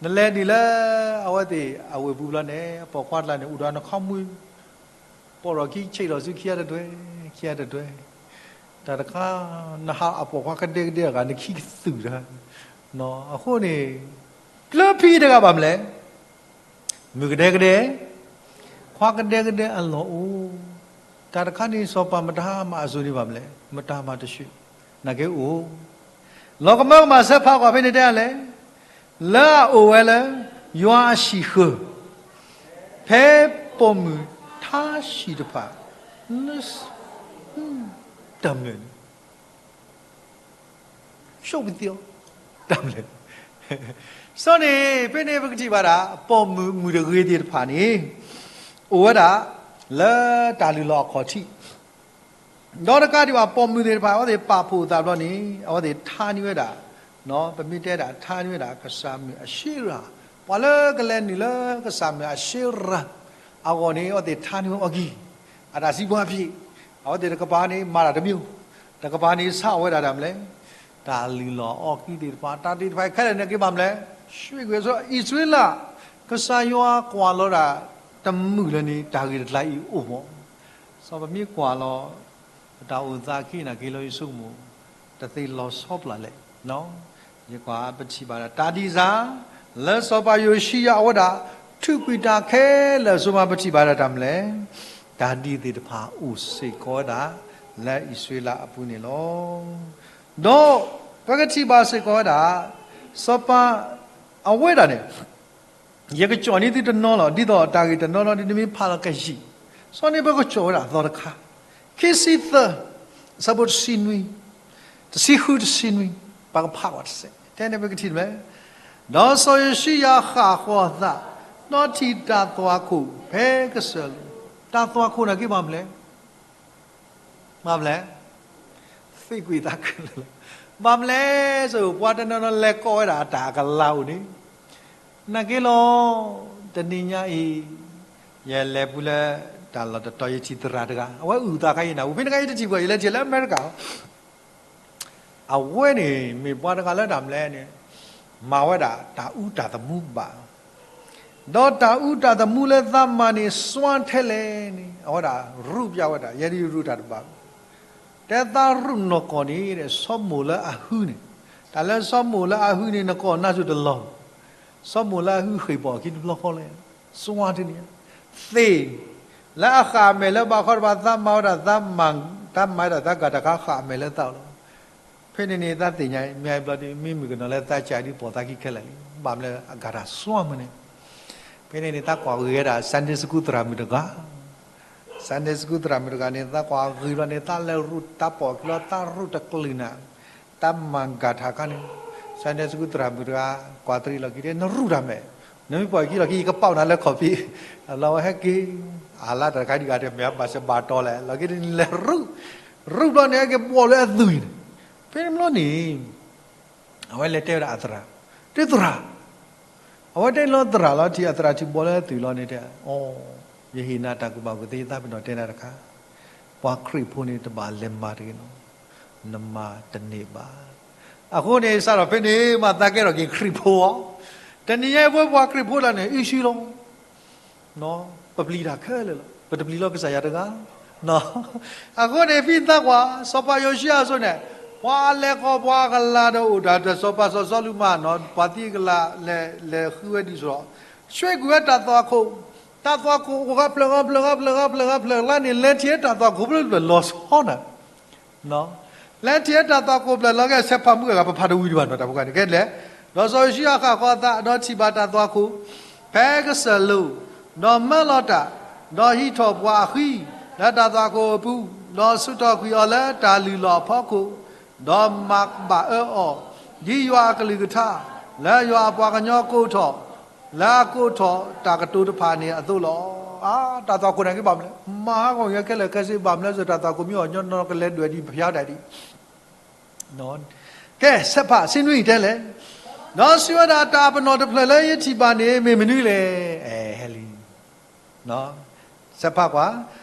နလဲၤဒ်လၢ အဝဲသ့ၣ်အဝ့ၢ်ပူၤဘျီန့ၣ် အပိာ်ခွါတဂၤန့ၣ် အိၣ်ဒီးနခီမူ ပိာ်ထီၣ်ခံဆံးလီၤဆူခံဂၤတဒွဲ, ခံဂၤတဒွဲ, တၢ်တခါ နဟးအပိာ်ခွါကဒဲကဒဲအဂၤ နခံကသုၣ်တၢ်, အဃိန့ၣ် ကျၢဖံးတဂၤဘၣ်မနုၤလဲၣ်, မုၣ်ကဒဲကဒဲ, ခွါကဒဲကဒဲအလီၢ်အိၣ်, တၢ်တခါန့ၣ် စီၤပၤမတၤမၤအစိၤန့ၣ်ဘၣ်မနုၤလဲၣ်, မတၤမၤတဆှုၣ်, နာ်က့အိၣ် လီၤကမၢကမၣ်ဆၢဖးကွၢ်ဖဲန့ၣ်တဲလဲၣ်, လၢအအိၣ်ဝဲလၢ ယွၤအဟံၣ်ဃၢၤ, ဖဲပိာ်မုၣ်ထါဟံၣ်တဖၣ်, တၢ်မနုၤန့ၣ် ဆိပသံအီၤ တၢ်ဘျၢ စီန့ၣ် ဖဲန့ၣ်ပကထံၣ်ဘၣ်ဒၣ် ပိာ်မုၣ်မုၣ်တဂ့ၤသ့ၣ်တဖၣ်န့ၣ် အိၣ်ဝဲဒၣ် လၢတၢ်လုၢ်လီၢ်အခီၣ်ထံး ဒီးတကးဒံးဘၣ် ပိာ်မုၣ်သ့ၣ်တဖၣ် အဝဲသ့ၣ်ပာ်ဖှိၣ်အသးဘျီန့ၣ် အဝဲသ့ၣ်ထါန့ၢ်ဝဲဒၣ် ပမ့ၢ်တဲဒၣ်ထါန့ၢ်ဝဲဒၣ် ကစၢ်မုၣ်အၤၡ့ရၤ, ပှၤလၢကလဲၤနုာ်လၢကစၢ်မုၣ်အၤၡ့ရၤ အဂီၢ်န့ၣ် အဝဲသ့ၣ်ထါန့ၢ်ဝဲအီၣ်ကံၢ်, အတၢ်စံးဘှါဖျ့, အဝဲသ့ၣ်တကပၤန့ၣ် မၤတၢ်တမံၤ, တကပၤန့ၣ် ဆါအီၣ်ဝဲဒၣ်တၢ်မနုၤလဲၣ်, တၢ်လုၢ်လီၢ်အီၣ်ကံၢ်သ့ၣ်တဖၣ် တၢ်သ့ၣ်တဖၣ်ခဲလၢာ်န့ၣ်က့ၤဘၣ်မနုၤလဲၣ်, ဆှံကွံာ်အဆိ အံၣ်စရ့လး, ကစၢ်ယွၤကွၢ်လီၤဒၣ် တမုာ်လၢၤန့ၣ် တၢ်ဂ့ၢ်တကျါအံၤအိၣ်မး, စီၤပမ့ၢ်ကွၢ်လီၤ ပတၢ်အိၣ်သးအခံနာ်က့ၤလီၤယဆိကမိၣ် တသ့လီၤဆီပျၢ်လဲၣ်, ယကွၢ်ပထံၣ်ဘၣ်ဒၣ် တၢ်ဒံးစၢ် လၢစီၤပၤယိၤၡံယၤအဝဲဒၣ် ထုးကွံာ်တၢ်ခဲလၢာ်အစိၤမး ပထံၣ်ဘၣ်ဒၣ်တၢ်မနုၤလဲၣ်, တၢ်ဒ်သ့ၣ်တဖၣ်အိၣ်စ့ၢ်ကီးဝဲဒၣ် လၢအံၣ်စရ့လးအပူၤန့ၣ်လီၤ. ဒီးပကထံၣ်ဘၣ်စ့ၢ်ကီးဝဲဒၣ် စီၤပၤအဝဲဒၣ်န့ၣ် ယကကၠီၣ်န့ၢ်သုတနီၤလီၤ. ဒ်သိးတၢ်ဂ့ၢ်တနီၤနီၤဒ်နမ့ၢ်ဖးလီၤကယံာ်, စီၤန့ၣ်ပကကၠီၣ်ဝဲဒၣ်သီတခါ, ခံဆံသၢ, အဆၢဖိတဆံနွံ, တဆံဃုတဆံနွံ, ပကဖးကွၢ်တစဲး, တဲန့ၣ်ပကထံၣ်တမံၤ, ဒီးစီၤယိၤၡံယၤဃၣ်ဃီၤအသး, ဒီးထံၣ်တၢ်သွၣ်ခိၣ်ဖဲကစၢၢ်လိၤ, တၢ်သွၣ်ခိၣ်နာ်က့ၤဘၣ်မနုၤလဲၣ် ဘၣ်မနုၤလဲၣ်, သံကွံာ်သးခုလၢာ်လီၤ. ဘၣ်မနုၤလဲၣ်, ပှၤတနီၤနီၤလဲၤကိးဝဲဒၣ်အတၢ်အကလၤအိၣ်န့ၣ်, နာ်က့ၤလီၤ, တနံၤညါအံၤ, ယလဲၤပူၤလၢ တၢ်လီၢ်တတီၤ ယထံၣ်သရၣ်တဂၤ အဝဲအုၣ်သးခါအံၤနၤ, ဝံၤဖဲန့ၣ်ခါအံၤတထံၣ်ပှၤ ယလဲၤထံၣ်လၢအမဲရကၤ အဝဲန့ၣ် မ့ၢ်ပှၤတဂၤလၢတၢ်မနုၤလဲၣ်န့ၣ်, မၤဝဲဒၣ်တၢ်အူတၢ်သမူဘၣ်, ဒီးတၢ်အူတၢ်သမူလၢသးမၤန့ၣ် စွါထဲလဲၣ်န့ၣ် အဝဲဒၣ်ရူးပျၢ်ဝဲဒၣ်, ယဲဒၣ်ရူးတၢ်တဘၣ်, တဲသးရူးနီၢ်ကီၢ်န့ၣ် စီၤမိၣ်လၢအဟုန့ၣ်, တၢ်လၢစီၤမိၣ်လၢအဟုန့ၣ် နကီၢ်နါစိၤတလီၤ, စီၤမိၣ်လၢအဟုဃ့ၢ်ပိာ်အခံတဘျီဃီလဲၣ်, စွါထဲန့ၣ်, သ့ၣ် လၢအဃၣ်အမဲာ်လၢဘးခီတဖၣ် သးမၤဝဲဒၣ်, သးမၤဝဲဒၣ်သးဂၤတခါဃၣ်အမဲာ်လၢသးလီၤ. ဖဲန့ၣ်န့ၣ် သးသ့ၣ်ညါ မ့ၢ်ဘျီဒ် မ့ၢ်မုၣ်ကနီၤလၢသးကၢ်ဒ်ပိာ်သးခံခဲလၢာ်လံ, ဘၣ်မနုၤလၢအဂၤတၢ်စွါမုၢ်န့ၣ်, ဖဲန့ၣ်န့ၣ် သးကွၢ်ဂ့ၤဝဲဒၣ် Sunday school သရၣ်မုၣ်တဂၤ Sunday school သရၣ်မုၣ်တဂၤန့ၣ် သးကွၢ်ဂ့ၤဘျီန့ၣ် သးလဲၤရူးတၢ်ပိာ်အခံလီၤ, သးရူးတကလုာ်နၤ, သးမၤဂၤထၣ်ခါန့ၣ်, Sunday school သရၣ်မုၣ်တဂၤ ကွၢ်တရံးလီၢ်ခံတဲ နရူးတၢ်မဲာ်, နမ့ၢ်ပိာ်အခံလီၢ်ခံ ယကပာ်နၤလၢခီၣ်ဖံး, အလီၤဝဲဟဲက့ၤ, အလါတၢ်တခါဒံးဂၤတဲ မ့ၢ်အဘၣ်စၢၤဘၣ်တီၤလဲၣ်, လီၢ်ခံန့ၣ်လဲၤရူး, ရူးဘျီန့ၣ် ဟဲက့ၤဘှီလၢအသွံၣ်န့ၣ်, ဖဲန့ၣ်ဘျီန့ၣ် အဝဲလဲၤတဲဝဲဒၣ်အသရၣ်, တဲသရၣ်, အဝဲတဲလီၤသရၣ်လီၤ ထံၣ်အသရၣ်ထံၣ်ဘှီလၢအသွံၣ်လီၤန့ၣ်တဲ, အိ, ယဟ့ၣ်နၤတၢ်ကူၣ်ဘၣ်ကူၣ်သ့ ယသးပ့ၤနီၣ်တဲနၤတခါ, ပှၤခရံာ်ဖိန့ၣ် တဘၣ်လဲၤမၤတဂ့ၤလီၤ, နမၤတန့ၢ်ဘၣ်. အဃိန့ၣ် စးထီၣ်ဖဲန့ၣ်မး သးကဲထီၣ်က့ၤခရံာ်ဖိအီၤ, တနံၤညါအံၤပဝဲပှၤခရံာ်ဖိဒၣ်န့ၣ် အံၣ်ဆူၣ်လီၤ ပပျံၤတၢ်ခဲလၢာ်လီၤ, ပတပျံၤလီၤကစၢ်ယွၤတဂၤ. အဃိန့ၣ် ဖဲသးကွၢ် စီၤပၤယိၤၡံယၤအစိၤန့ၣ်, ပှၤအလဲၤခီ ပှၤအကလၤဒီးအိၣ်တၢ်ဒီး စီၤပၤစီၤစီလူးမၢ်နီၤ ပှၤသံအကလၤ လဲၤဃုဝဲဒ်သိးဒီး, ဆှၢကွံာ်ဝဲတၢ်သွၣ်ခိၣ်, တၢ်သွၣ်ခိၣ်အိၣ်ဂၤဖျၢၣ်ဂၤဖျၢၣ်ဂၤဖျၢၣ်ဂၤဖျၢၣ်ဂၤဖျၢၣ်လါန့ၣ် လဲၤထံၣ်ဝဲတၢ်သွၣ်ခိၣ်ဖျၢၣ်ဖျၢၣ်လီၤဆီနၤ လဲၤထံၣ်ဝဲတၢ်သွၣ်ခိၣ်ဖျၢၣ်လီၤကဲ ဆဲးဖးမုၢ်အဂၤ ပဖးတဝံၤဒံးဘၣ်နီၤ တၢ်ဖိကါန့ၣ် ကဲလဲၣ်. ဒီးစီၤယိၤၡံယၤဃၣ်ဃီၤအသး ဒီးထံၣ်ဘၣ်တၢ်သွၣ်ခိၣ် ဖဲကစၢၢ်လိၤ, ဒီးမၢလီၤတၢ်, ဒီးဟံးထီၣ်ပှၤအဃံ လၢတၢ်သွၣ်ခိၣ်အပူၤ, ဒီးဆူးထီၣ်ကွံာ်အီၤလၢတၢ်လုၢ်လီၢ်အဖီခိၣ်, ဒီးမၤဘၣ်အၢအီၤ, ဒ်ယွၤအကလုၢ်ကထါ, လၢယွၤအပှၤကညီကိးထီၣ် လၢအကိးထီၣ်တၢ်ကတိၤတဖၣ်န့ၣ်အသိးလီၤ. အါ, တၢ်သွၣ်ခိၣ်န့ၣ်က့ၤဘၣ်မနုၤလဲၣ်, မၤဟးဂီၤက့ၤခဲလၢာ်ခဲဆ့ ဘၣ်မနုၤလဲၣ် တၢ်သွၣ်ခိၣ်မ့ၢ်အီၤညီနီၤ ကလဲၤဒွဲၣ်ဒံးဖၠါဒၣ်ဒံး ကဲ ဆဲးဖးဆံနွံတဲလဲၣ်. ဒီးစံးဝဲဒၣ် တၢ်ပနီၣ်တဖျၢၣ်လၢယထံၣ်ဘၣ်န့ၣ် မ့ၢ်မနုၤလဲၣ်. အဲ ဟဲလံ ဆဲးဖးကွၢ်,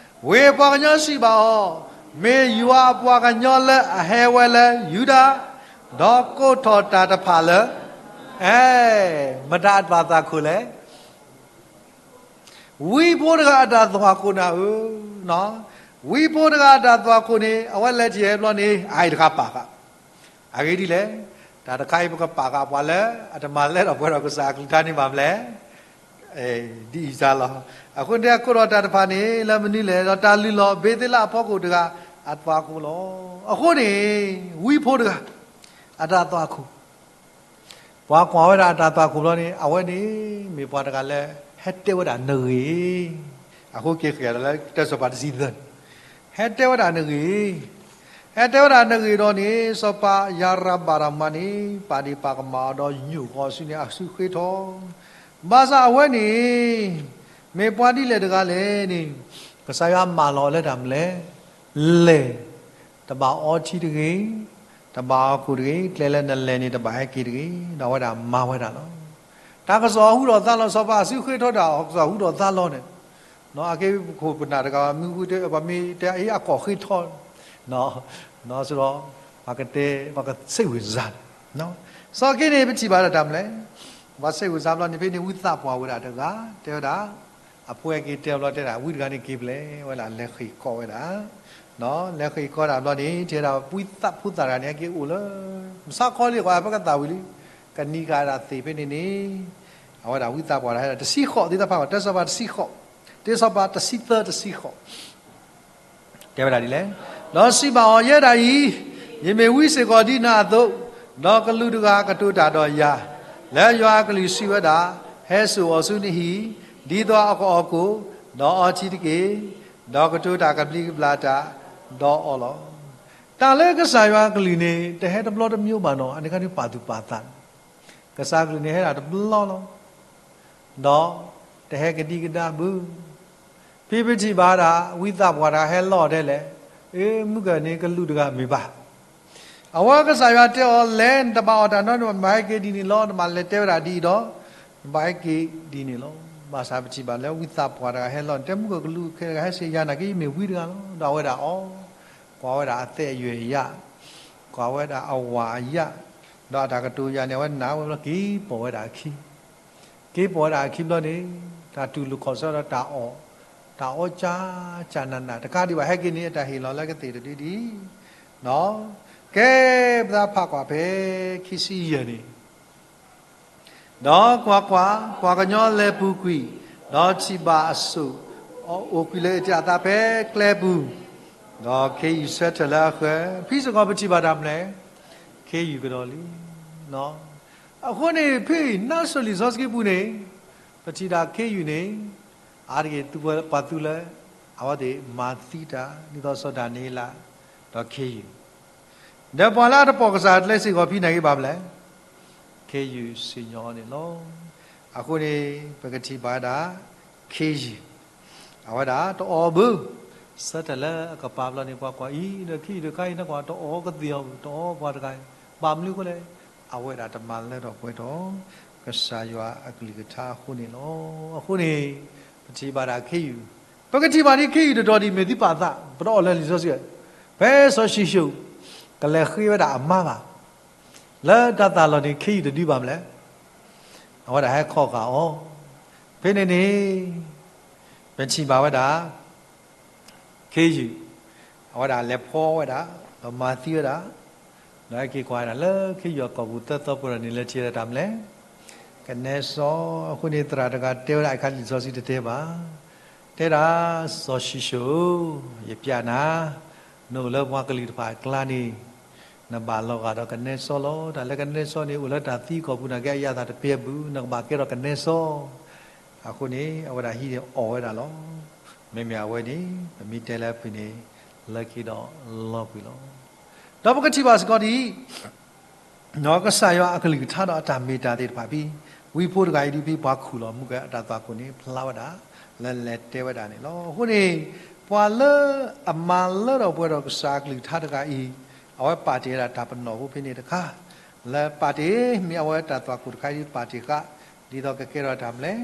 ဝ့ၢ်ပှၤကညီစံးဘၣ်အီၤ, မ့ၢ်ယွၤအပှၤကညီလၢအဟဲဝဲလၢယူဒၤ, ဒီးကိးထီၣ်တၢ်တဖၣ်လၢ, အဲ, မတၤအတၢ်သွၣ်ခိၣ်လဲၣ် ဝံဖိတဂၤအတၢ်သွၣ်ခိၣ်နၤဧၢ, ဝံဖိတဂၤအတၢ်သွၣ်ခိၣ်န့ၣ် အဝဲလဲၤထံၣ်ဟဲဘျီန့ၣ် အအံၤတခါပာ်ဃာ်, အဂ့ၢ်ဒ်လဲၣ်, တၢ်တခါအံၤပကပာ်ဃာ်ပှၤလၢ အတမၤလဲၢ်ထီၣ်ပှဲၤထီၣ်ကစၢ်အကလုၢ်ကထါန့ၣ်ဘၣ်မနုၤလဲၣ်, ဒ်အံၤစါလီၤ. အဃိန့ၣ် အကိးထီၣ်တၢ်တဖၣ်န့ၣ် လၢမနုၤလဲၣ်, ဒီးတၢ်လုၢ်လီၢ်ဘ့ၤသ့လးအဖီခိၣ်တဂၤ အသွၣ်ခိၣ်လီၤ. အဃိန့ၣ် ဝံဖိတဂၤ အတၢ်သွၣ်ခိၣ် ပှၤကွၢ်ဝဲဒၣ်အတၢ်သွၣ်ခိၣ်ဘျီန့ၣ် အဝဲန့ၣ် မ့ၢ်ပှၤတဂၤလၢ ဟဲတဲဝဲဒၣ်နဂ့ၢ်, အဃိက့ၤဃ့ၢ်လၢတၢ်စီၤပၤတဆံသၢန့ၣ်, ဟဲတဲဝဲဒၣ်နဂ့ၢ်, ဟဲတဲဝဲဒၣ်နဂ့ၢ်ဒီးန့ၣ် စီၤပၤယၤရၤဘၣ်တၢ်မၤန့ၣ် ပာ်ဒ့ၣ်ပာ်ကမၣ်အီၤဒီးညိၣ်ဃီၤအစုန့ၣ်အစုဃ့ထီၣ်, ဘၣ်ဆၣ်အဝဲန့ၣ် မ့ၢ်ပှၤဒ်လဲၣ်တဂၤလဲၣ်န့ၣ် ကစၢ်ယွၤမၢလီၤအီၤလၢတၢ်မနုၤလဲၣ်, လဲၤ, တဘၣ်အီထံတဂ့ၤ, တဘၣ်အီခိၣ်တဂ့ၤ, ကျဲလၢနလဲၤန့ၣ် တဘၣ်ဟဲက့ၤတဂ့ၤ, ဒီးအဝဲဒၣ်မၤဝဲဒၣ်လီၤ. တၢ်ကစီၣ်ဟူထီၣ်သါလီၤ စီၤပၤအစုဃ့ထီၣ်တၢ် ကစီၣ်ဟူထီၣ်သါလီၤန့ၣ် အက့ပခိၣ်ပနၢ်တဂၤ မ့ၢ်ဃုတဲ ပှၤမ့ၢ်တဲအအံၤအကီၢ်ဃ့ထီၣ် ဒီး ပှၤကတဲ ပှၤကစံးဝံၤစၢ်န့ၣ် စီၤက့န့ၣ် ပထံၣ်ဘၣ်ဒၣ်တၢ်မနုၤလဲၣ်, ပှၤစံးဝံၤစၢ်ဘျီန့ၣ် ဖဲန့ၣ်ဝံသးပှၢ်ဝဲဒၣ်တဂၤ တဲဝဲဒၣ် အဖိဟဲက့ၤတဲဘျီတဲဒၣ် ဝံတဂၤန့ၣ်က့ၤပျဲဝဲဒၣ် လဲၤဃ့ၢ်ကီးဝဲဒၣ် လဲၤဃ့ၢ်ကီးဒၣ်ဘျီန့ၣ် တဲဒၣ်ဝံသးဖိသၣ်တဂၤန့ၣ် ဟဲက့ၤအိၣ်လၢ မဆါခီလံ ကွၢ်ပကသးဝံၤလံ ကနံၤကၤဒၣ်သ့ၣ်ဖဲန့ၣ်န့ၣ် အဝဲဒၣ်ဝံသးပှၢ်တဂၤဟဲဒၣ် တဆံဃိး သ့ၣ်တဖၣ် တၢစီၤပၤတဆံဃိး တၢစီၤပၤတဆံသၢ တဆံဃိး တဲဝဲဒၣ်ဒ်လဲၣ်, ဒီးစံးဘၣ်အီၤ ယဲဒၣ်အံၤ ယမ့ၢ်ဝံစ့ၢ်ကီးဒ်နၤအသိး, ဒီးကလူးတဂၤကတိၤတၢ်ဒီးယၤ, လၢယွၤအကလုၢ်စံးဝဲဒၣ်, ဟဲစိာ်အီၤဆူနဟံၣ်, ဒ်သိးအကအီၣ်ကိၣ်, ဒီးအီထံတက့ၢ်, ဒီးကတိၤတၢ်ကဘျံးကဘျၣ်တၢ်, ဒီးအီလီၤ. တၢ်လၢကစၢ်ယွၤအကလုၢ်န့ၣ် တဟဲတဘျီတမံၤဘၣ်နီၤ, အန့ၣ်ခါန့ၣ်ပာ်သူၣ်ပာ်သး, ကစၢ်အကလုၢ်န့ၣ်ဟဲဒၣ်တဘျီလီၤ. ဒီးတဟဲကဒံကဒါဘၣ်. ဖဲပထံၣ်ဘၣ်ဒၣ် ဝံသးပှၢ်တဂၤဟဲလီၤဒ်လဲၣ်, အ့ မုၢ်ကၢၢ်န့ၣ် ကလူးတဂၤမ့ၢ်ဘၣ်. အဝဲကစၢ်ယွၤတဲအီၤလဲၣ်, နတဘၣ်အီၣ်တၢ်နီတမံၤ, နဘၣ်ဟဲက့ၤဒ်န့ၣ်လီၤ, နဘၣ်လဲၤတဲဝဲဒၣ်ဒ်အံၤဒီး နဘၣ်ဟဲက့ၤဒ်န့ၣ်လီၤ. ဘၣ်ဆၣ်ပထံၣ်ဘၣ်လၢဝံသးပှၢ်တဂၤဟဲလီၤန့ၣ် တဲမုၢ်ကၢၢ်ကလူးခဲတဂၤဟဲစံးယၤ နာ်က့ယမ့ၢ်ဝံတဂၤလီၤ. ဒီးအဝဲဒၣ်အီ, ကွၢ်ဝဲဒၣ်အသဲအယွဲၢ်အယၣ်, ကွၢ်ဝဲဒၣ်အဝၤအယၣ်, ဒီးအတၢ်ကတိၤယၤန့ၣ် အဝဲနၢ်ဝဲဘျီ က့ၤပိာ်ဝဲဒၣ်အခံ က့ၤပိာ်ဝဲဒၣ်အခံဘျီန့ၣ် တၢ်တူၢ်လိာ်ခီၣ်ဆၢဒီးတၢ်အီၣ်, တၢ်အီကၢ်ကၢ်နးနး တကးဒံးဘၣ် ဟဲက့ၤန့ၣ် အတၢ်ဟ့ၣ်လီၤလၢကသ့ၣ်တဒုဒံး, ကဲ ပသးဖးကွၢ်ဖဲ ခံဆံယဲၢ်န့ၣ်, ဒီးကွၢ်ကွၢ်, ပှၤကညီလဲၤပူၤကွံာ်, ဒီးထံၣ်ဘၣ်အစိၣ်, အိၣ်ကွံာ်လၢအတံၢ်အသးဖဲကျဲပူၤ, ဒီးခ့ယုၢ်ဆၢထၢၣ်လၢအဃၢၤ, ဖဲစ့ၢ်ကီးပထံၣ်ဘၣ်တၢ်မနုၤလဲၣ်, ခ့ယုၢ်ကဒီးလံ. အဃိန့ၣ် ဖဲနါစိၤလံာ်စီဆှံပူၤန့ၣ် ပထံၣ်ဒၣ်ခ့ယုၢ်န့ၣ် အါတက့ၢ်သုဝဲပှၤသုလၢ အဝဲသ့ၣ်မၤသံတၢ် ဒ်သိးစီၤဒၤနံးယ့လး ဒီးခ့ယုၢ်, ဒီးပှၤလၢအတပိာ်ကစၢ်အကျဲစ့ၢ်ကီး ဖဲန့ၣ်က့ၤဘၣ်မနုၤလဲၣ်, ခ့ယုၢ်စံၣ်ညီၣ်အီၤန့ၣ်လီၤ. အဃိန့ၣ် ပကထံၣ်ဘၣ်ဝဲဒၣ် ခ့ယုၢ် အဝဲဒၣ်တအီၣ်ဘၣ်, ဆၢထၢၣ်လၢအကပၤဘျီန့ၣ် ပှၤကွၢ်အံၤဒီး ခ့ယုၢ်တခါအံၤ နကွၢ်တအီၣ်ကသ့ၣ်အီၤဘၣ်, တအီၣ်ပှၤတဂၤအံၤ, ဘၣ်မနုၤအဃိလဲၣ်, အဝဲဒၣ်တမၤလၢထီၣ်ပှဲၤထီၣ် ကစၢ်ယွၤအကလုၢ်ကထါအဃိန့ၣ်လီၤ. အဃိန့ၣ် ပထံၣ်ဘၣ်ဒၣ်ခ့ယုၢ်, ပကထံၣ်ဘၣ်ဒ်ခ့ယုၢ်တတီၤဒ်မ့ၢ်သုပာ်သး ပတအီၣ်လၢလံာ်စီဆှံ, ဖဲစီၤၡံၣ်စိၣ် ကလဲၤဃ့ဝဲဒၣ်အမါဘၣ်, လၢတၢ်သးလီၢ်န့ၣ် ခ့ယုၢ်တဒုဘၣ်မနုၤလဲၣ်, အဝဲဒၣ်ဟဲခီဂာ်အီၤ, ဖဲန့ၣ်န့ၣ် ပထံၣ်ဘၣ်ဝဲဒၣ် ခ့ယုၢ်, အဝဲဒၣ်လဲၤဖီဝဲဒၣ်, ဒီးမၤသံဝဲဒၣ်, ဒီးဟဲက့ၤကွၢ်ဝဲဒၣ်လၢခ့ယုၢ်အကိာ်ပူၤ သၢသီပူၤဒီးန့ၣ် လဲၤထံၣ်ဝဲဒၣ်တၢ်မနုၤလဲၣ်, ကနဲစီ, အဃိန့ၣ်သရၣ်တဂၤတဲဝဲဒၣ်အခါ လံာ်စီဆှံတတဲဘၣ်, တဲဒၣ် စီၤၡံၣ်စိၣ်ဧၢ, ယပျးနၤ, နအိၣ်လၢပှၤကလုာ်တဖၣ်အကျါန့ၣ် နဘၣ်လီၤဂာ်ဒီးကနဲစီလီၤ. တၢ်လၢကနဲစီန့ၣ် အိၣ်လၢတၢ်သံအကိာ်ပူၤ နာ်က့အယၤသးတပျဲဘၣ်, နကဘၣ်ကဲထီၣ်ကနဲစီ. အဃိန့ၣ် အဝဲဒၣ်ဟံးန့ၢ်အီၣ်ဝဲဒၣ်လီၤ. မ့မ့ၢ်အဝဲန့ၣ် ပမ့ၢ်တဲလၢအပူၤန့ၣ် လၢခံဒီးလီၤကွံာ်လီၤ. ဒီးပကထံၣ်ဘၣ်စ့ၢ်ကီးဒ်အံၤ, ကစၢ်ယွၤအကလုၢ်ကထါဒီးအတၢ်မ့ၢ်တၢ်သ့ၣ်တဖၣ်ဖဲ ဝံဖိတဂၤအံၤဒ်ဖဲပှၤခူၣ်လီၤမူကဲအတၢ်သွၣ်ခိၣ်န့ၣ် ဖျါဝဲဒၣ် လၢလဲၤတဲဝဲဒၣ်န့ၣ်လီၤ. အဃိန့ၣ် ပှၤလၢအမၤလၢထီၣ်ပှဲၤထီၣ်ကစၢ်အကလုၢ်ကထါတဂၤအံၤ, အဝဲပာ်တ့ၢ်ဝဲဒၣ်တၢ်ပနီၣ်ဖိဖဲန့ၣ်တခါ, လၢပာ်တ့ၢ်မ့ၢ်အဝဲတၢ်သွၣ်ခိၣ်တခါအံၤပာ်တ့ၢ်ဃာ်, ဒ်သိးကကဲထီၣ်တၢ်မနုၤလဲၣ်,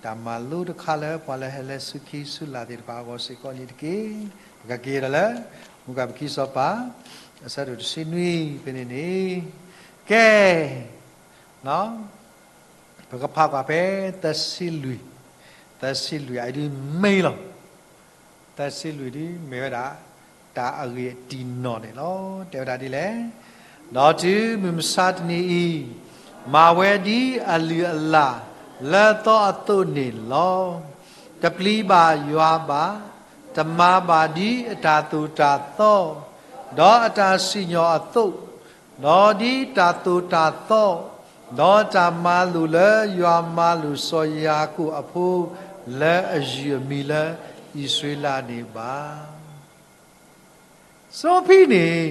တၢ်မၤလိတခါလၢပှၤလၢဟဲလၢဆူခံဆူလာ်သ့ၣ်တဖၣ်အဂီၢ်စ့ၢ်ကီးန့ၣ်တက့ၢ်. ပကက့ၤဒီးလၢ မူကပခံစီၤပၤ အဆၢဒိၣ်တဆံနွံဖဲန့ၣ်န့ၣ်, ကဲ ပကဖးကွၢ်ဖဲ သၢဆံလွံၢ်, သၢဆံလွံၢ်အံၤဒ်မ့ၢ်လီၤ. သၢဆံလွံၢ်ဒ်မ့ၢ်ဝဲဒၣ် တၢ်အဂ့ၢ်အတံၢ်နီၢ်န့ၣ်လီၤ. တဲဝဲဒၣ်ဒ်လဲၣ်, ဒီးတုၤမုၢ်မဆါတနံၤအံၤ, မၤဝဲဒ်အလုၢ်အလၢ်လၢသီအသိးန့ၣ်လီၤ. တပျံၤဘၣ်ယွၤဘၣ်, တမၤဘၣ်ဒ်အတၢ်သိၣ်တၢ်သီ, ဒီးအတၢ်စံၣ်ညီၣ်အသိး, ဒီးဒ်တၢ်သိၣ်တၢ်သီ, ဒီးတၢ်မၤလိာ်လၢယွၤမၤလိာ်စီၤယၤကိာ်အဖိ လၢအယုၢ်အမံၤလၢအံၣ်စရ့လးန့ၣ်ဘၣ်. စီဖံန့ၣ်,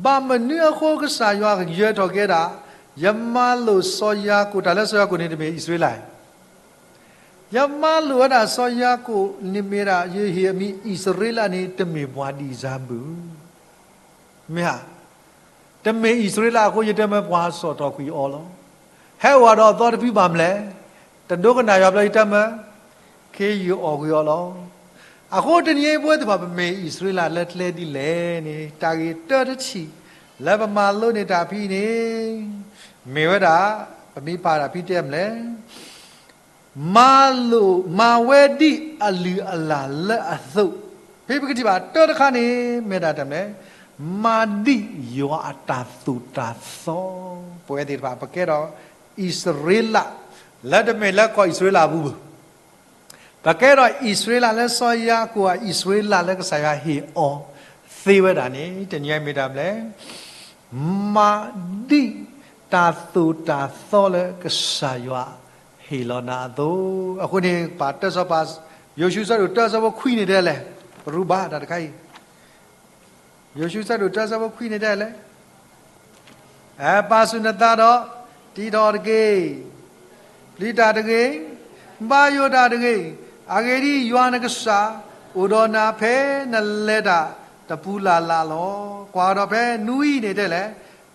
ဘၣ်မနုၤအဃိကစၢ်ယွၤကယၢၤထီၣ်က့ၤဒၣ်, ယမၤလိာ်စီၤယၤကိာ်တၢ်လၢစီၤယၤကိာ်န့ၣ်တမ့ၢ်အံၣ်စရ့လး, ယမၤလိာ်ဝဲဒၣ်စီၤယၤကိာ်န့ၣ်မ့ၢ်ဒၣ် ယဟ့ၣ်အမံၤအံၣ်စရ့လးန့ၣ် တမ့ၢ်ပှၤဒံၣ်စၢ်ဘုၣ် မ့ၢ်ဧါ. တမ့ၢ်အံၣ်စရ့လးအဃိ ယတမၢပှၤစိာ်ထီၣ်ကွံာ်အီၤလီၤ. ဟဲအိၣ်ဒီးအသီတဖုဘၣ်မလဲၣ်. တဒိကနၣ်ယွၤဘျီ ယတမၢခ့ယုၢ်အီၣ်ကွံာ်အီၤလီၤ. အဃိတနံၤအံၤပဝဲသ့ၣ်တဖၣ် ပမ့ၢ်အံၣ်စရ့လးလၢကျဲဒ်လဲၣ်န့ၣ် တၢ်ဂ့ၢ်တၢတထံၣ် လၢပမၤလိန့ၢ်တၢ်ဖဲအံၤန့ၣ် မ့ၢ်ဝဲဒၣ် ပမ့ၢ်ပာ်တၢ်ဖဲတဲမလဲၣ် မၤလိာ် မၤဝဲဒ်အလုၢ်အလၢ်လၢအသိး, ဖဲပကထံၣ်ဘၣ်တၢတခါန့ၣ် မ့ၢ်ဒၣ်တၢ်မလဲၣ်, မၤဒ်ယွၤအတၢ်သိၣ်တၢ်သီ, ပဝဲသ့ၣ်တဖၣ် ပကဲထီၣ်အံၣ်စရ့လး လၢတမ့ၢ်လၢကီၢ်အံၣ်စရ့လးအပူၤဘၣ် ပကဲထီၣ်အံၣ်စရ့လးလၢစီၤယၤကိာ်အံၣ်စရ့လးလၢကစၢ်ယွၤဟ့ၣ်အီၤ သ့ဝဲဒၣ်န့ၣ် တနံၤအံၤမ့ၢ်တၢ်မလဲၣ်, မၤဒ်တၢ်သိၣ်တၢ်သီလၢကစၢ်ယွၤဟ့ၣ်လီၤနၤအသိး, အဃိန့ၣ် ပာ်တၢ်စီၤပၤ ယိၤၡူ ဆၢဒိၣ်တၢ ဆၢဖိခွံန့ၣ်တဲလဲၣ်, ပရူဘၣ်တၢ်တခါအံၤ ယိၤၡူ ဆၢဒိၣ်တၢ ဆၢဖိခွံန့ၣ်တဲလဲၣ်, ပာ်ဆူၣ်နသးဒီး တံထီၣ်တက့ၢ်. ပျံၤတၢ်တဂ့ၤ, ဘါယွၤတၢ်တဂ့ၤ, အဂ့ၢ်ဒ်အံၤ, ယွၤနကစၢ် အိၣ်ဒီးနၤဖဲနလဲၤတၢ်တပူၤလၢ်လၢ်လီၤ. ကွၢ်ဒီးဖဲနွံန့ၣ်တဲလဲၣ်,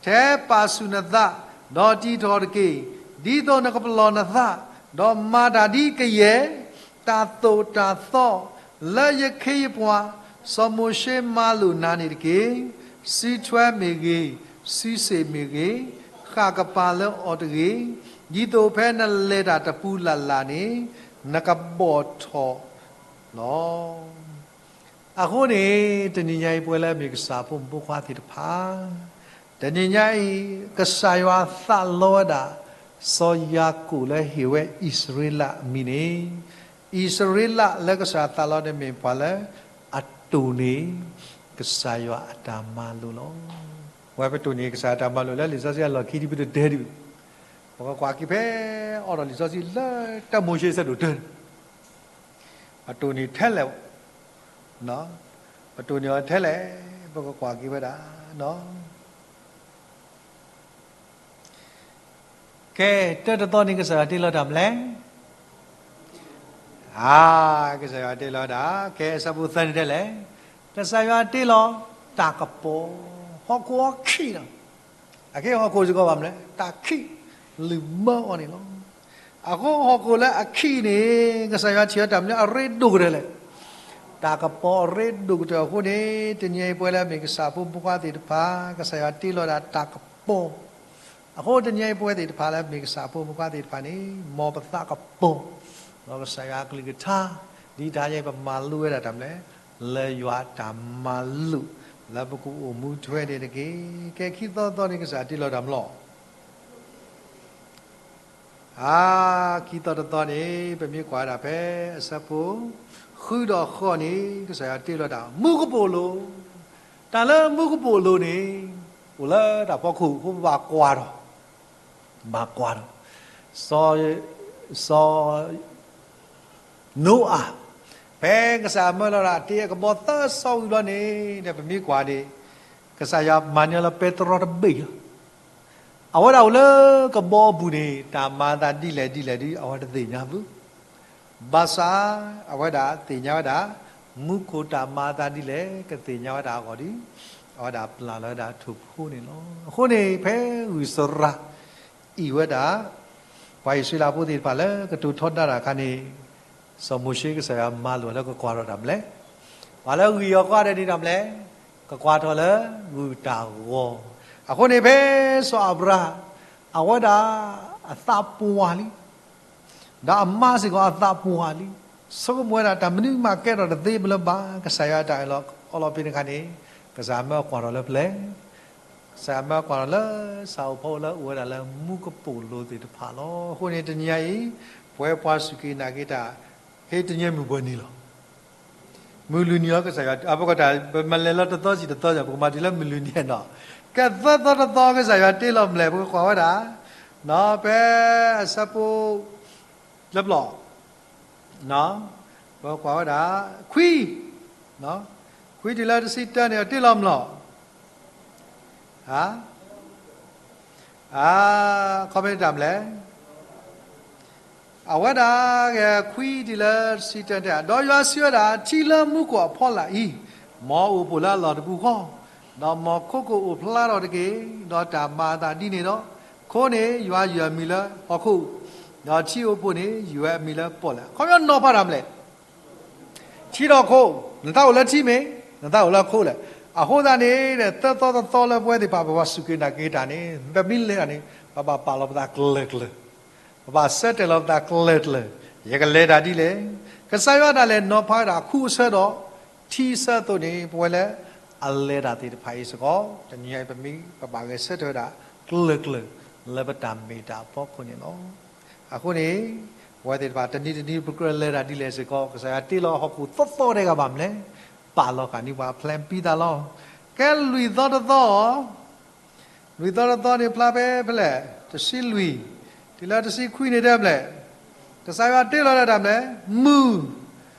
ထဲပာ်ဆူၣ်နသး ဒီးတံထီၣ်တက့ၢ်, ဒ်သိးနကပလီၢ်နသး, ဒီးမၤတၢ်ဒ်ကယဲၢ် တၢ်သိၣ်တၢ်သီ လၢယခ့ယပှၤ စီၤမိၤၡ့မၤလိာ်နၤန့ၣ်တက့ၢ်. စုထွဲမ့ၢ်ဂ့ၤ, စုစ့ၣ်မ့ၢ်ဂ့ၤ, ဃၣ်ကပၤလၢအီၤတဂ့ၤ, ဒ်သိးဖဲနလဲၤတၢ်တပူၤလၢ်လၢ်န့ၣ် နကဘီၣ်ထီၣ်လီၤ. အဃိန့ၣ် တနံၤညါအံၤ ပဝဲလၢအမ့ၢ်ကစၢ်ဖိမုၣ်ဖိခွါသ့ၣ်တဖၣ် တနံၤညါအံၤ ကစၢ်ယွၤသးလီဝဲဒၣ် စီၤယၤကိာ်လၢဟ့ၣ်ဝဲအံၣ်စရ့လးအမံၤန့ၣ်, အံၣ်စရ့လးလၢကစၢ်ယွၤသးလီန့ၣ်မ့ၢ်ပှၤလၢအတိၢ်န့ၢ် ကစၢ်ယွၤအတၢ်မၤလိာ်လီၤ. ပဝဲပတိၢ်န့ၢ်ကစၢ်ယွၤအတၢ်မၤလိာ်လၢလံာ်စီဆှံအလီၢ်ခံ ဒ်ပတတဲဒံးဘၣ်, ပကကွၢ်က့ၤဖဲ အိၣ်ဒီးလံာ်စီဆှံလၢတၢမိၤၡ့ဆၢဒိၣ်တၢန့ၣ် ပတိၢ်န့ၢ်ထဲလဲၣ် ပတိၢ်န့ၢ်အီၤထဲလဲၣ်, ပကကွၢ်က့ၤဝဲဒၣ်. ကဲ, တၢတသီန့ၣ် ကစၢ်ယွၤတ့လီၤတၢ်မလဲၣ်. အါ, ကစၢ်ယွၤတ့လီၤတၢ်, ကဲ အဆၢဖိသၢန့ၣ်တဲလဲၣ်, ကစၢ်ယွၤတ့လီၤတၢ်ကပီၤ, ဟီၣ်ခိၣ်အခံးလီၤ. အကဲဟီၣ်ခိၣ်စ့ၢ်ကီးဘၣ်မလဲၣ်, တၢ်ခံးလုၣ်မၢအီၤန့ၣ်လီၤ. အဃိဟီၣ်ခိၣ်လၢအခံးန့ၣ် ကစၢ်ယွၤထံၣ်အီၤတၢ်မနုၤအရ့ဒိၣ်ကတၢၢ်လဲၣ်. တၢ်ကပီၤအရ့ဒိၣ်ကတၢၢ်အဃိန့ၣ် တနံၤအံၤပဝဲလၢအမ့ၢ်ကစၢ်ဖိမုၣ်ဖိခွါသ့ၣ်တဖၣ် ကစၢ်ယွၤတ့လီၤဒၣ်တၢ်ကပီၤ. အဃိတနံၤအံၤပဝဲသ့ၣ်တဖၣ်လၢအမ့ၢ်ကစၢ်ဖိမုၣ်ဖိခွါသ့ၣ်တဖၣ်န့ၣ် မ်ပသးကပီၤ ဒီးကစၢ်ယွၤအကလုၢ်ကထါ ဒ်တဟါညါအံၤ ပမၤလိဝဲဒၣ်တၢ်မလဲၣ်, လၢယွၤအတၢ်မၤလိာ် လၢပကအိၣ်မူထွဲန့ၣ်တက့ၢ်. ကဲ ခံသီသီန့ၣ် ကစၢ်ယွၤတ့လီၤတၢ်မလဲၣ်. အါ, ခံသီတသီန့ၣ် ပမ့ၢ်ကွၢ်ဒၣ်ဖဲအဆၢဖိ ဃုဒီးဃိးန့ၣ် ကစၢ်ယွၤတ့လီၤတၢ် မူကပိာ်လိၤ, တၢ်လၢမူကပိာ်လိၤန့ၣ် အိၣ်လၢတၢ်ဖီခိၣ်အဃိ ပဘၣ်ကွၢ်ဒီး, ဘၣ်ကွၢ်ဒီး စီၤ စီၤနိအၤ, ဖဲကစၢ်မၢလီၤဒၣ်တ့အကဘီသၢစီဝံၤဘျီန့ၣ် ဒီးပမ့ၢ်ကွၢ်န့ၣ် ကစၢ်ယွၤမၤန့ၢ်လၢပဲတြီတဘ့ၣ်လီၤ. အဝဲဒၣ်အိၣ်လၢကဘီအပူၤန့ၣ် တၢ်မၤအသးဒ်လဲၣ်ဒ်လဲၣ်ဒီး အဝဲတသ့ၣ်ညါဘၣ်. ဘၣ်ဆၣ် အဝဲဒၣ်သ့ၣ်ညါဝဲဒၣ် မူခိၣ်တၢ်မၤအသးဒ်လဲၣ် ကသ့ၣ်ညါဝဲဒၣ်အဂီၢ်ဒီး အဝဲဒၣ်ပျၢ်လီၤဝဲဒၣ်ထိၣ်ဖိန့ၣ်လီၤ. အဃိန့ၣ် ဖဲဂုၢ်စရၤ အံၤဝဲဒၣ် ပှၤအံၣ်စရ့လးဖိသ့ၣ်တဖၣ်လၢကတိၤထီဒါတၢ်အခါန့ၣ် စီၤမိၤၡ့ကစၢ်ယွၤမၤလိာ်လၢကကွၢ်ထီၣ်တၢ်မလဲၣ်, ပှၤလၢဂံၢ်အီၤကီးဒဲးန့ၣ်တၢ်မလဲၣ်, ကကွၢ်ထီၣ်လၢဂုၢ်တၢ်ဂီၤ. အဃိန့ၣ်ဖဲစီၤအၤဘြၤဟၣ် အဝဲဒၣ်အသးပှၢ်လံ ဒီးအမါစ့ၢ်ကီးအသးပှၢ်လံ, ဆိကမိၣ်ဝဲဒၣ်တၢ်မနုၤမးကဲထီၣ်တသ့ဘၣ်လၢၤဘၣ် ကစၢ်ယွၤအတၢ်အၢၣ်လီၤအီလီၤဖဲန့ၣ်အခါန့ၣ် ကစၢ်မၢအကွၢ်ထီၣ်လၢပျဲၢ်, ကစၢ်မၢအကွၢ်ထီၣ်လၢဆၣ်ဧိၤဖီဧိၤလၢအိၣ်ဝဲဒၣ်လၢမူကပိာ်လိၤသ့ၣ်တဖၣ်လီၤ. အဃိန့ၣ်တနံၤညါအံၤ ပဝဲပှၤစူၢ်က့ၤနာ်က့ၤတၢ် ဖဲတနံၤမုၢ်ပှဲၤနံၤလီၤ. မုၢ်လွံၢ်နံၤလီၤ ကစၢ်ယွၤ အပကီၢ်တၢ် ပမၤလဲၤလီၤတသီစံၣ်တသီစံၣ် ပကမၤတုၤလၢမုၢ်လွံၢ်နံၤနီၤ. ကဲသၢသီတသီကစၢ်ယွၤတ့လီၤမလဲၣ် ပကကွၢ်ဝဲဒၣ် ဖဲအဆၢဖိ လၢပျီ ပကကွၢ်ဝဲဒၣ် ခွံ ခွံတုၤလၢတဆံတၢန့ၣ် အတ့ၢ်လီၤမလီၤ. ဟါ, အခီပညီတၢ်မလဲၣ်. အဝဲဒၣ်ဂဲၤခွံတုၤလၢတဆံတၢတဲ, ဒီးယွၤစံးဝဲဒၣ်, ထံလၢမူခိၣ်အဖီလာ်အံၤ, မ်အအိၣ်ဖှိၣ်လၢအလီၢ်တပူၤဃီ, ဒီးမ်ခိခိၣ်အိၣ်ဖျါထီၣ်တက့ၢ်. ဒီးတၢ်မၤအသးဒ်န့ၣ်ဒီး, ခိန့ၣ်ယွၤယုၢ်အမံၤလၢဟီၣ်ခိၣ်, ဒီးထံအိၣ်ဖှိၣ်န့ၣ်ယုၢ်ဝဲအမံၤလၢပီၣ်လဲၣ်. အခီပညီနီၤဖးတၢ်မလဲၣ်. ထံဒီးခိ, နသးအိၣ်လၢထံမ့ၢ်, နသးအိၣ်လၢခိလဲၣ်. အဃိသတးန့ၣ် သၢသီတသီလၢပဝဲသ့ၣ်တဖၣ် ပဘၣ်စူၢ်က့ၤနာ်က့ၤတၢ်န့ၣ် ပမ့ၢ်လဲၤတၢ်န့ၣ် ပဘၣ်ပာ်လီၤပသးကျၢၤကျၢၤ, ပဘၣ်ဆၢတဲာ်လီၤပသးကျၢၤကျၢၤ, ယကလဲၤတၢ်ဒ်လဲၣ်. ကစၢ်ယွၤတၢ်လဲၤနီၤဖးဝဲဒၣ်ခူအဆၢဒီး ထံအဆၢအသိးန့ၣ် ပဝဲလၢအလဲၤတၢ်သ့ၣ်တဖၣ်အံၤစ့ၢ်ကီး တနံၤအံၤ ပမ့ၢ်ပဘၣ်ဂဲၤဆၢထၢၣ်ဝဲဒၣ်ကျၢၤကျၢၤ လၢပတၢ်မ့ၢ်တၢ်အဖီခိၣ်န့ၣ်လီၤ. အဃိန့ၣ် ပဝဲသ့ၣ်တဖၣ် တနံၤတနံၤ ပကြၢးလဲၤတၢ်ဒ်လဲၣ်စ့ၢ်ကီး ကစၢ်ယွၤတ့လီၤဟီၣ်ခိၣ်သီသီတဂၤဘၣ်မလဲၣ်, ပာ်လီၤဃာ်န့ၢ်ပှၤ plan ပံသးလီၤ. ကဲလွံၢ်သီတသီ, လွံၢ်သီတသီန့ၣ် ဖျါဖဲဖဲလဲၣ်, တဆံလွံၢ်, တုၤလၢတဆံခွံန့ၣ်တဲမလဲၣ်, ကစၢ်ယွၤတ့လီၤဒၣ်တၢ်မလဲၣ်, မုၢ်,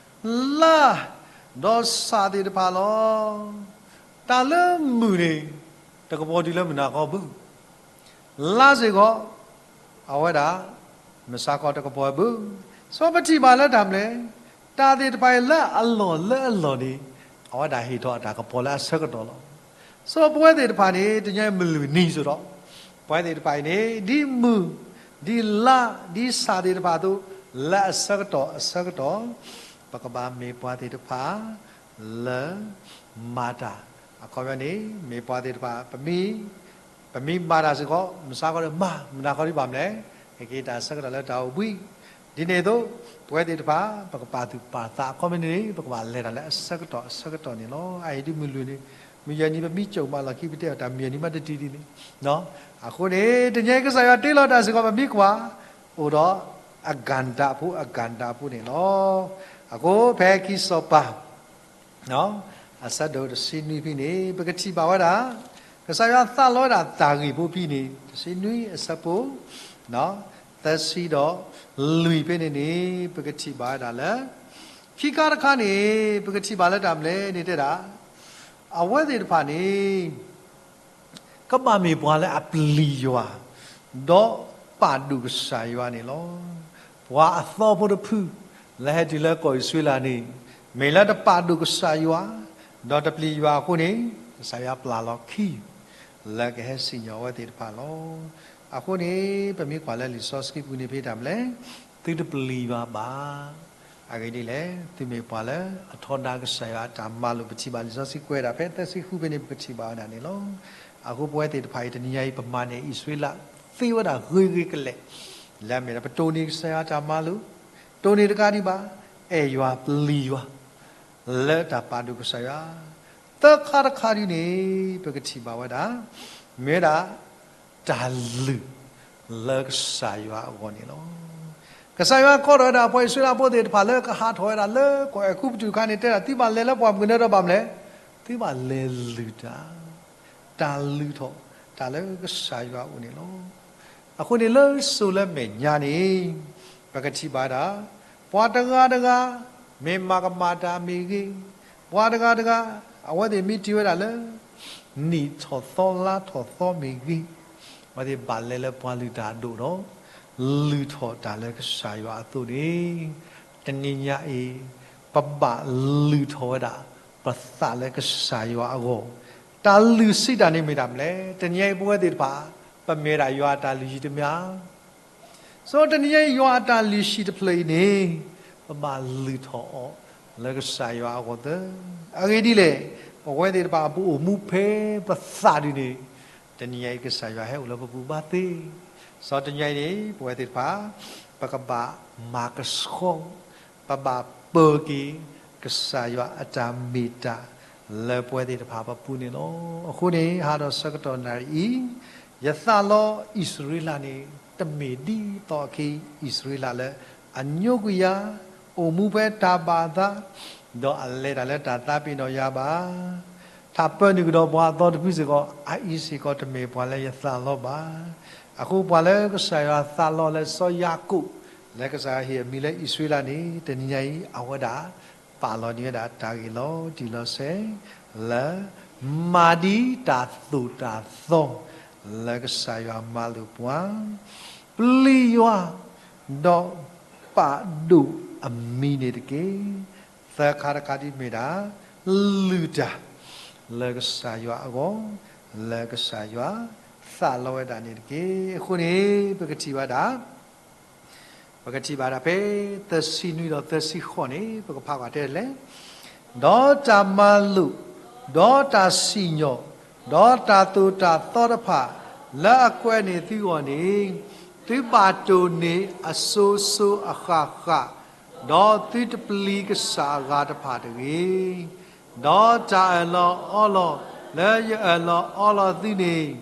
လါ, ဒီးစးသ့ၣ်တဖၣ်လီၤ. တၢ်လၢမုၢ်န့ၣ် တကပီၤတုၤလၢမုၢ်နၤဃီဘၣ် လါစ့ၢ်ကီး အဝဲဒၣ် မုၢ်ဆါခီတကပီၤဘၣ်. စီၤပထံၣ်ဘၣ်လၢတၢ်မလဲၣ်, တၢ်သ့ၣ်တဖၣ်အံၤလၢအလီၢ်လၢအလီၢ်န့ၣ် အဝဲဒၣ်ဟ့ၣ်ထီၣ်အတၢ်ကပီၤလၢအဆၢကတီၢ်လီၤ. စီၤပဝဲသ့ၣ်တဖၣ်န့ၣ် တနံၤအံၤမုၢ်လွံၢ်နံၤစ့ၢ်ကီး, ပဝဲသ့ၣ်တဖၣ်အံၤန့ၣ် ဒ်မုၢ်, ဒ်လါ, ဒ်စးသ့ၣ်တဖၣ်အသိး လၢအဆၢကတီၢ်အဆၢကတီၢ် ပကဘၣ်မ့ၢ်ပှၤသ့ၣ်တဖၣ် လၢ မၤတၢ်, အခီပညီန့ၣ် မ့ၢ်ပှၤသ့ၣ်တဖၣ် ပမ့ၢ်, ပမ့ၢ်မၤတၢ်စ့ၢ်ကီး မုၢ်ဆါခီဒီးမၤ, မုၢ်နၤခီဒ်ဘၣ်မလဲၣ်, ကက့ၤတၢ်ဆၢကတီၢ်လၢတၢ်အိၣ်ဘှံး. ဒ်န့ၣ်အသိး ပဝဲသ့ၣ်တဖၣ် ပကပာ်သူၣ်ပာ်သး အခီပညီန့ၣ် ပကဘၣ်လဲၤတၢ်လၢအဆၢကတီၢ်အဆၢကတီၢ်န့ၣ်လီၤ. အအံၤဒ်မုၢ်လွံၢ်နံၤ, မုၢ်ယဲၢ်နံၤ ပမ့ၢ်ကၠိၣ်မးလီၤခံ ပတဲအီၤတၢ်မုၢ်ယဲၢ်နံၤမးတတုၤဒ်န့ၣ် အဃိန့ၣ် တနံၤအံၤကစၢ်ယွၤတ့လီၤတၢ်စ့ၢ်ကီး ပမ့ၢ်ကွၢ်, အိၣ်ဒီး အကၣ်တၢ်ဖိ အကၣ်တၢ်ဖိန့ၣ်လီၤ. အဃိဖဲခံစီၤပၤ အဆၢဒိၣ်တဆံနွံဖဲန့ၣ် ပကထံၣ်ဘၣ်ဝဲဒၣ် ကစၢ်ယွၤသးလီဝဲဒၣ်တၢ်ဂ့ၢ်ဖိဖဲန့ၣ် တဆံနွံအဆၢဖိ သၢဆံဒီးလွံၢ်ဖဲန့ၣ်န့ၣ် ပကထံၣ်ဘၣ်ဝဲဒၣ်လၢ ခံခါတခါန့ၣ် ပကထံၣ်ဘၣ်လၢတၢ်မလဲၣ်န့ၣ်တဲဒၣ် အဝဲသ့ၣ်တဖၣ်န့ၣ် ကဘၣ်မ့ၢ်ပှၤလၢအပျံၤယွၤ ဒီးပာ်ဒိၣ်ကစၢ်ယွၤန့ၣ်လီၤ. ပှၤအသီဖိတဖု လၢဟဲတုၤလၢကီၢ်အံၣ်စရ့လးန့ၣ် မ့ၢ်လၢတပာ်ဒိၣ်ကစၢ်ယွၤ ဒီးတပျံၤယွၤအဃိန့ၣ် ကစၢ်ယွၤပျၢ်လီၤခံ လၢကဟဲစံၣ်ညီၣ်အဝဲသ့ၣ်တဖၣ်လီၤ. အဃိန့ၣ် ပမ့ၢ်ကွၢ်လၢလံာ်စီဆှံပူၤန့ၣ်ဖဲတၢ်မလဲၣ်, သုတပျံၤယွၤဘၣ်. အဂ့ၢ်ဒ်လဲၣ်, သုမ့ၢ်ပှၤလၢအထီဒါကစၢ်ယွၤအတၢ်မၤလိာ် ပထံၣ်ဘၣ်လံာ်စီဆှံကွဲးဒၣ်ဖဲသၢဆံဃုဖဲန့ၣ် ပကထံၣ်ဘၣ်ဝဲဒၣ်န့ၣ်လီၤ. အဃိပဝဲသ့ၣ်တဖၣ်အံၤ တနံၤညါအံၤ ပမၤန့ၢ်အံၣ်စရ့လးသ့ဝဲဒၣ်ဂ့ၤဂ့ၤကလဲာ်, လၢအမ့ၢ်ဒၣ်ပတိၢ်န့ၢ်ကစၢ်ယွၤအတၢ်မၤလိာ်, တိၢ်န့ၢ်တကးဒံးဘၣ်, အဲၣ်ယွၤပျံၤယွၤ လၢတၢ်ပာ်ဒိၣ်ကစၢ်ယွၤ, သၢခါတခါဒ်န့ၣ် ပကထံၣ်ဘၣ်ဝဲဒၣ် မ့ၢ်ဝဲဒၣ် တၢ်လုၢ်လၢကစၢ်ယွၤအဂီၢ်န့ၣ်လီၤ. ကစၢ်ယွၤကိးထီၣ်ဝဲဒၣ်ပှၤအံၣ်စရ့လးဖိသ့ၣ်တဖၣ်လၢကဟးထီၣ်ဝဲဒၣ်လၢကီၢ်အဲၤကူပတူးအခါန့ၣ် တဲဒၣ် သုဘၣ်လဲၤလၢပှၢ်မုၢ်ကနၢဒီးဘၣ်မလဲၣ်, သုဘၣ်လဲၤလုၢ်တၢ်, တၢ်လုၢ်ထီၣ်တၢ်လၢကစၢ်ယွၤအအိၣ်န့ၣ်လီၤ. အဃိန့ၣ်လၢစိၤလၢမဲာ်ညါန့ၣ် ပကထံၣ်ဘၣ်ဒၣ် ပှၤတဂၤတဂၤ မ့ၢ်မၤကမၣ်တၢ်မ့ၢ်ဂ့ၤ, ပှၤတဂၤတဂၤ အဝဲသ့ၣ်မ့ၢ်တ့ၢ်ဝဲဒၣ်လၢ နံၣ်ထီၣ်သီလါထီၣ်သီမ့ၢ်ဂ့ၤ, အဝဲသ့ၣ်ဘၣ်လဲၤလၢပှၤလုၢ်တၢ်အဒိၣ်ဒီး လုၢ်ထီၣ်တၢ်လၢကစၢ်ယွၤအသိးန့ၣ်, တနံၤညါအံၤ ပဘၣ်လုၢ်ထီၣ်ဝဲဒၣ် ပသးလၢကစၢ်ယွၤအဂီၢ်, တၢ်လုၢ်စံးတၢ်န့ၣ်မ့ၢ်တၢ်မနုၤလဲၣ်. တနံၤညါအံၤပဝဲသ့ၣ်တဖၣ် ပမ့ၢ်ဝဲဒၣ်ယွၤအတၢ်လုၢ်ယံၤတမ့ၢ်ဧါ. စီၤတနံၤညါအံၤယွၤအတၢ်လုၢ်ဟံၣ်တဖျၢၣ်အံၤန့ၣ် ပဘၣ်လုၢ်ထီၣ်အီၤလၢကစၢ်ယွၤအဂီၢ်သၢ. အဂ့ၢ်ဒ်လဲၣ်, ပဝဲသ့ၣ်တဖၣ်အပူၤအိၣ်မူဖဲပသးဒုန့ၣ်, တနံၤညါအံၤ ကစၢ်ယွၤဟဲအိၣ်လၢပပူၤဘၣ်သ့. စီၤတနံၤညါအံၤန့ၣ် ပဝဲသ့ၣ်တဖၣ် ပကဘၣ်မၤကဆှီ ပဘၣ်ပၢၤက့ၤ ကစၢ်ယွၤအတၢ်မ့ၢ်တၢ် လၢပဝဲသ့ၣ်တဖၣ်ပပူၤန့ၣ်လီၤ. အဃိန့ၣ် ဟးဒီးဆၢကတီၢ်နၣ်ရံၣ်အံၤ, ယသးလီအံၣ်စရ့လးန့ၣ် တမ့ၢ်ဒ်သိးအခံ အံၣ်စရ့လးလၢအညိကွံာ်ယၤ, အိၣ်မူဖဲတၢ်ဘၣ်အသး, ဒီးအလဲၤတၢ်လၢတၢ်သးပ့ၤနီၣ်ယၤဘၣ်. ထးပၢနုာ်ကဒီးပှၤအသီတဖုစ့ၢ်ကီး, အအံၤစ့ၢ်ကီးတမ့ၢ်ပှၤလၢယသးလီဘၣ်. အဃိပှၤလၢကစၢ်ယွၤသးလီလၢစီၤယၤကိာ်, လၢကစၢ်ယွၤဟ့ၣ်အမံၤလၢအံၣ်စရ့လးန့ၣ် တနံၤညါအံၤ အဝဲဒၣ် ပာ်လီၤန့ၢ်ဝဲဒၣ်တၢ်ဂ့ၢ်လီၤတံၢ်လီၤဆဲး လၢမၤဒ်တၢ်သိၣ်တၢ်သီ လၢကစၢ်ယွၤမၤလိာ်ပှၤ, ပျံၤယွၤ, ဒီးပာ်ဒိၣ်အမံၤန့ၣ်တက့ၢ်. သၢခါတခါဒ်မ့ၢ်ဒၣ် လုၢ်တၢ် လၢကစၢ်ယွၤအဂီၢ်, လၢကစၢ်ယွၤသးလီဝဲဒၣ်န့ၣ်တက့ၢ်. အဃိန့ၣ် ပကထံၣ်ဘၣ်ဒၣ် ပကထံၣ်ဘၣ်ဒၣ်ဖဲ သၢဆံနွံဒီးသၢဆံဃိးန့ၣ် ပကဖးကွၢ်ထဲလဲၣ်. ဒီးတၢ်မၤလိာ်, ဒီးတၢ်စံၣ်ညီၣ်, ဒီးတၢ်သိၣ်တၢ်သီတဖၣ် လၢအကွဲးန့ၢ်သုဂီၢ်န့ၣ်, သုဘၣ်တိၢ်န့ၢ်အစိၤစိၤအဃၣ်ဃၣ်, ဒီးသုတပျံၤကစၢ်အဂၤတဖၣ်တဂ့ၤ. ဒီးတၢ်အၢၣ်လီၤအီလီၤ လၢယအၢၣ်လီၤအီလီၤသုန့ၣ်,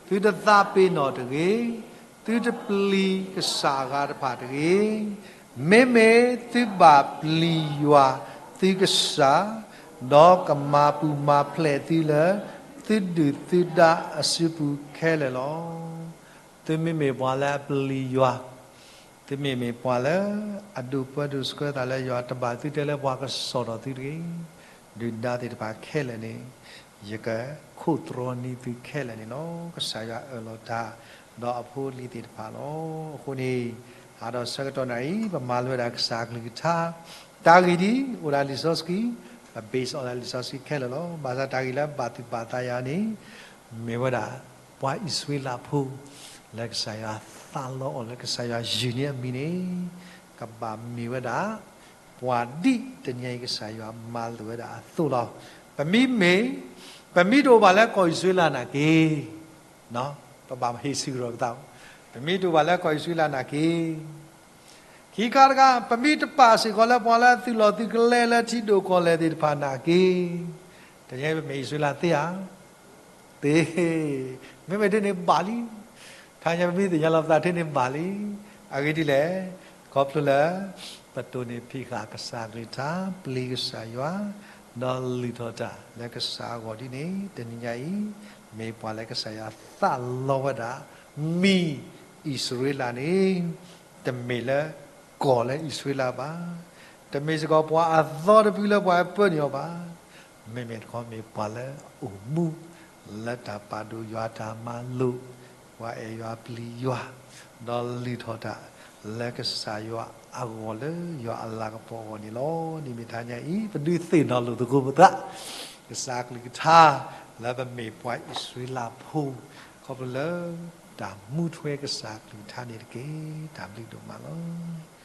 သုတသးပ့ၤနီၣ်တဂ့ၤ, သုတပျံၤကစၢ်အဂၤတဖၣ်တဂ့ၤ. မ့မ့ၢ်သုဘၣ်ပျံၤယွၤသုကစၢ်, ဒီးကမၤပူၤမၤဖျဲးသုလၢ သုဒုၣ်သုဒါအစုပူၤခဲလၢာ်လီၤ. သုမ့မ့ၢ်ပှၤလၢအပျံၤယွၤ, သုမ့မ့ၢ်ပှၤလၢအဒိၣ်ပၢဒိၣ်ဆှၢသးလၢယွၤ, တဘၣ်သုတဲလၢပှၤကစီၣ်ထီၣ်သုတဂ့ၤ. ဒုၣ်ဒါသ့ၣ်တဖၣ်ခဲလၢာ်န့ၣ် ယကခိးတြီန့ၢ်သုခဲလၢာ်န့ၣ်လီၤ. ကစၢ်ယွၤအၢၣ်လီၤတၢ် ဒီးအဖိအလံၤသ့ၣ်တဖၣ်လီၤ. အဃိန့ၣ် အါဒီးဆၢကတီၢ်နၤအံၤ ပမၤလိဝဲဒၣ်ကစၢ်အကလုၢ်ကထါ, တၢ်ဂ့ၢ်ဒ်အံၤ အိၣ်ဒၣ်လံာ်စီဆှံ, ပ base အီၤလၢလံာ်စီဆှံခဲလၢာ်လီၤ. ဘၣ်ဆၣ်တၢ်ဂ့ၢ်လၢဘၣ်သူၣ်ဘၣ်သးယၤန့ၣ် မ့ၢ်ဝဲဒၣ် ပှၤအံၣ်စရ့လးဖိ လၢကစၢ်ယွၤသးလီအီၤ လၢကစၢ်ယွၤယုၢ်န့ၢ်အမံၤန့ၣ် ကဘၣ်မ့ၢ်ဝဲဒၣ် ပှၤဒ်တနံၤအံၤကစၢ်ယွၤမၤလိာ်ဝဲဒၣ်အသိးလီၤ. ပမ့မ့ၢ်, ပမ့ၢ်တအိၣ်ဘၣ်လၢကီၢ်အံၣ်စရ့လးနာ်က့, ပဘၣ်ဟ့ၣ်စံးကဒီးပသး, ပမ့ၢ်တအိၣ်ဘၣ်လၢကီၢ်အံၣ်စရ့လးနာ်က့ ခံခါတခါ ပမ့ၢ်တပာ်စ့ၢ်ကီးလၢပှၤလၢအသုးလီၢ်သုးကလဲလၢထံဒိၣ်ကီၢ်လဲၢ်သ့ၣ်တဖၣ်နာ်က့, တနံၤအံၤပမ့ၢ်အံၣ်စရ့လးသ့ဧါ, သ့, မ့မ့ၢ်ထဲန့ၣ်ဘၣ်လံ. ထါညါပမ့ၢ်သ့ၣ်ညါလီၤပသးထဲန့ၣ်ဘၣ်လံ. အဂ့ၢ်ဒ်လဲၣ်, ခီဖျိလၢ ပတိၢ်န့ၢ်ဖံးဃာ်ကစၢ်အကလုၢ်ကထါ, ပျံၤကစၢ်ယွၤ, ဒီးလုၢ်ထီၣ်တၢ်လၢကစၢ်အဂီၢ်ဒ်န့ၣ် တနံၤညါအံၤ မ့ၢ်ပှၤလၢကစၢ်ယွၤသးလီဝဲဒၣ် မံၤအံၣ်စရ့လးန့ၣ် တမ့ၢ်လၢကီၢ်လၢအံၣ်စရ့လးဘၣ်. တမ့ၢ်စ့ၢ်ကီးပှၤအသီတဖုလၢပှၤပၢနုာ်အီၤဘၣ်. မ့မ့ၢ်တခီမ့ၢ်ပှၤလၢအအိၣ်မူ လၢတၢ်ပာ်ဒိၣ်ယွၤတၢ်မၤလိာ်, ပှၤအဲၣ်ယွၤပျံၤယွၤ, ဒီးလုၢ်ထီၣ်တၢ်လၢကစၢ်ယွၤအဂီၢ်လၢယွၤအလၤကပီၤအဂီၢ်န့ၣ်လီၤ. န့ၣ်မ့ၢ်ထါညါအံၤ ပဒုးသ့ၣ်နီၣ်လိာ်သကိးပသး ကစၢ်အကလုၢ်ကထါ လၢပမ့ၢ်ပှၤအံၣ်စရ့လးဖိ ခီဖျိလၢ တၢ်မူထွဲကစၢ်အကလုၢ်ကထါန့ၣ်တက့ၢ်. တၢ်ဘျုးဒိၣ်မးလီၤ.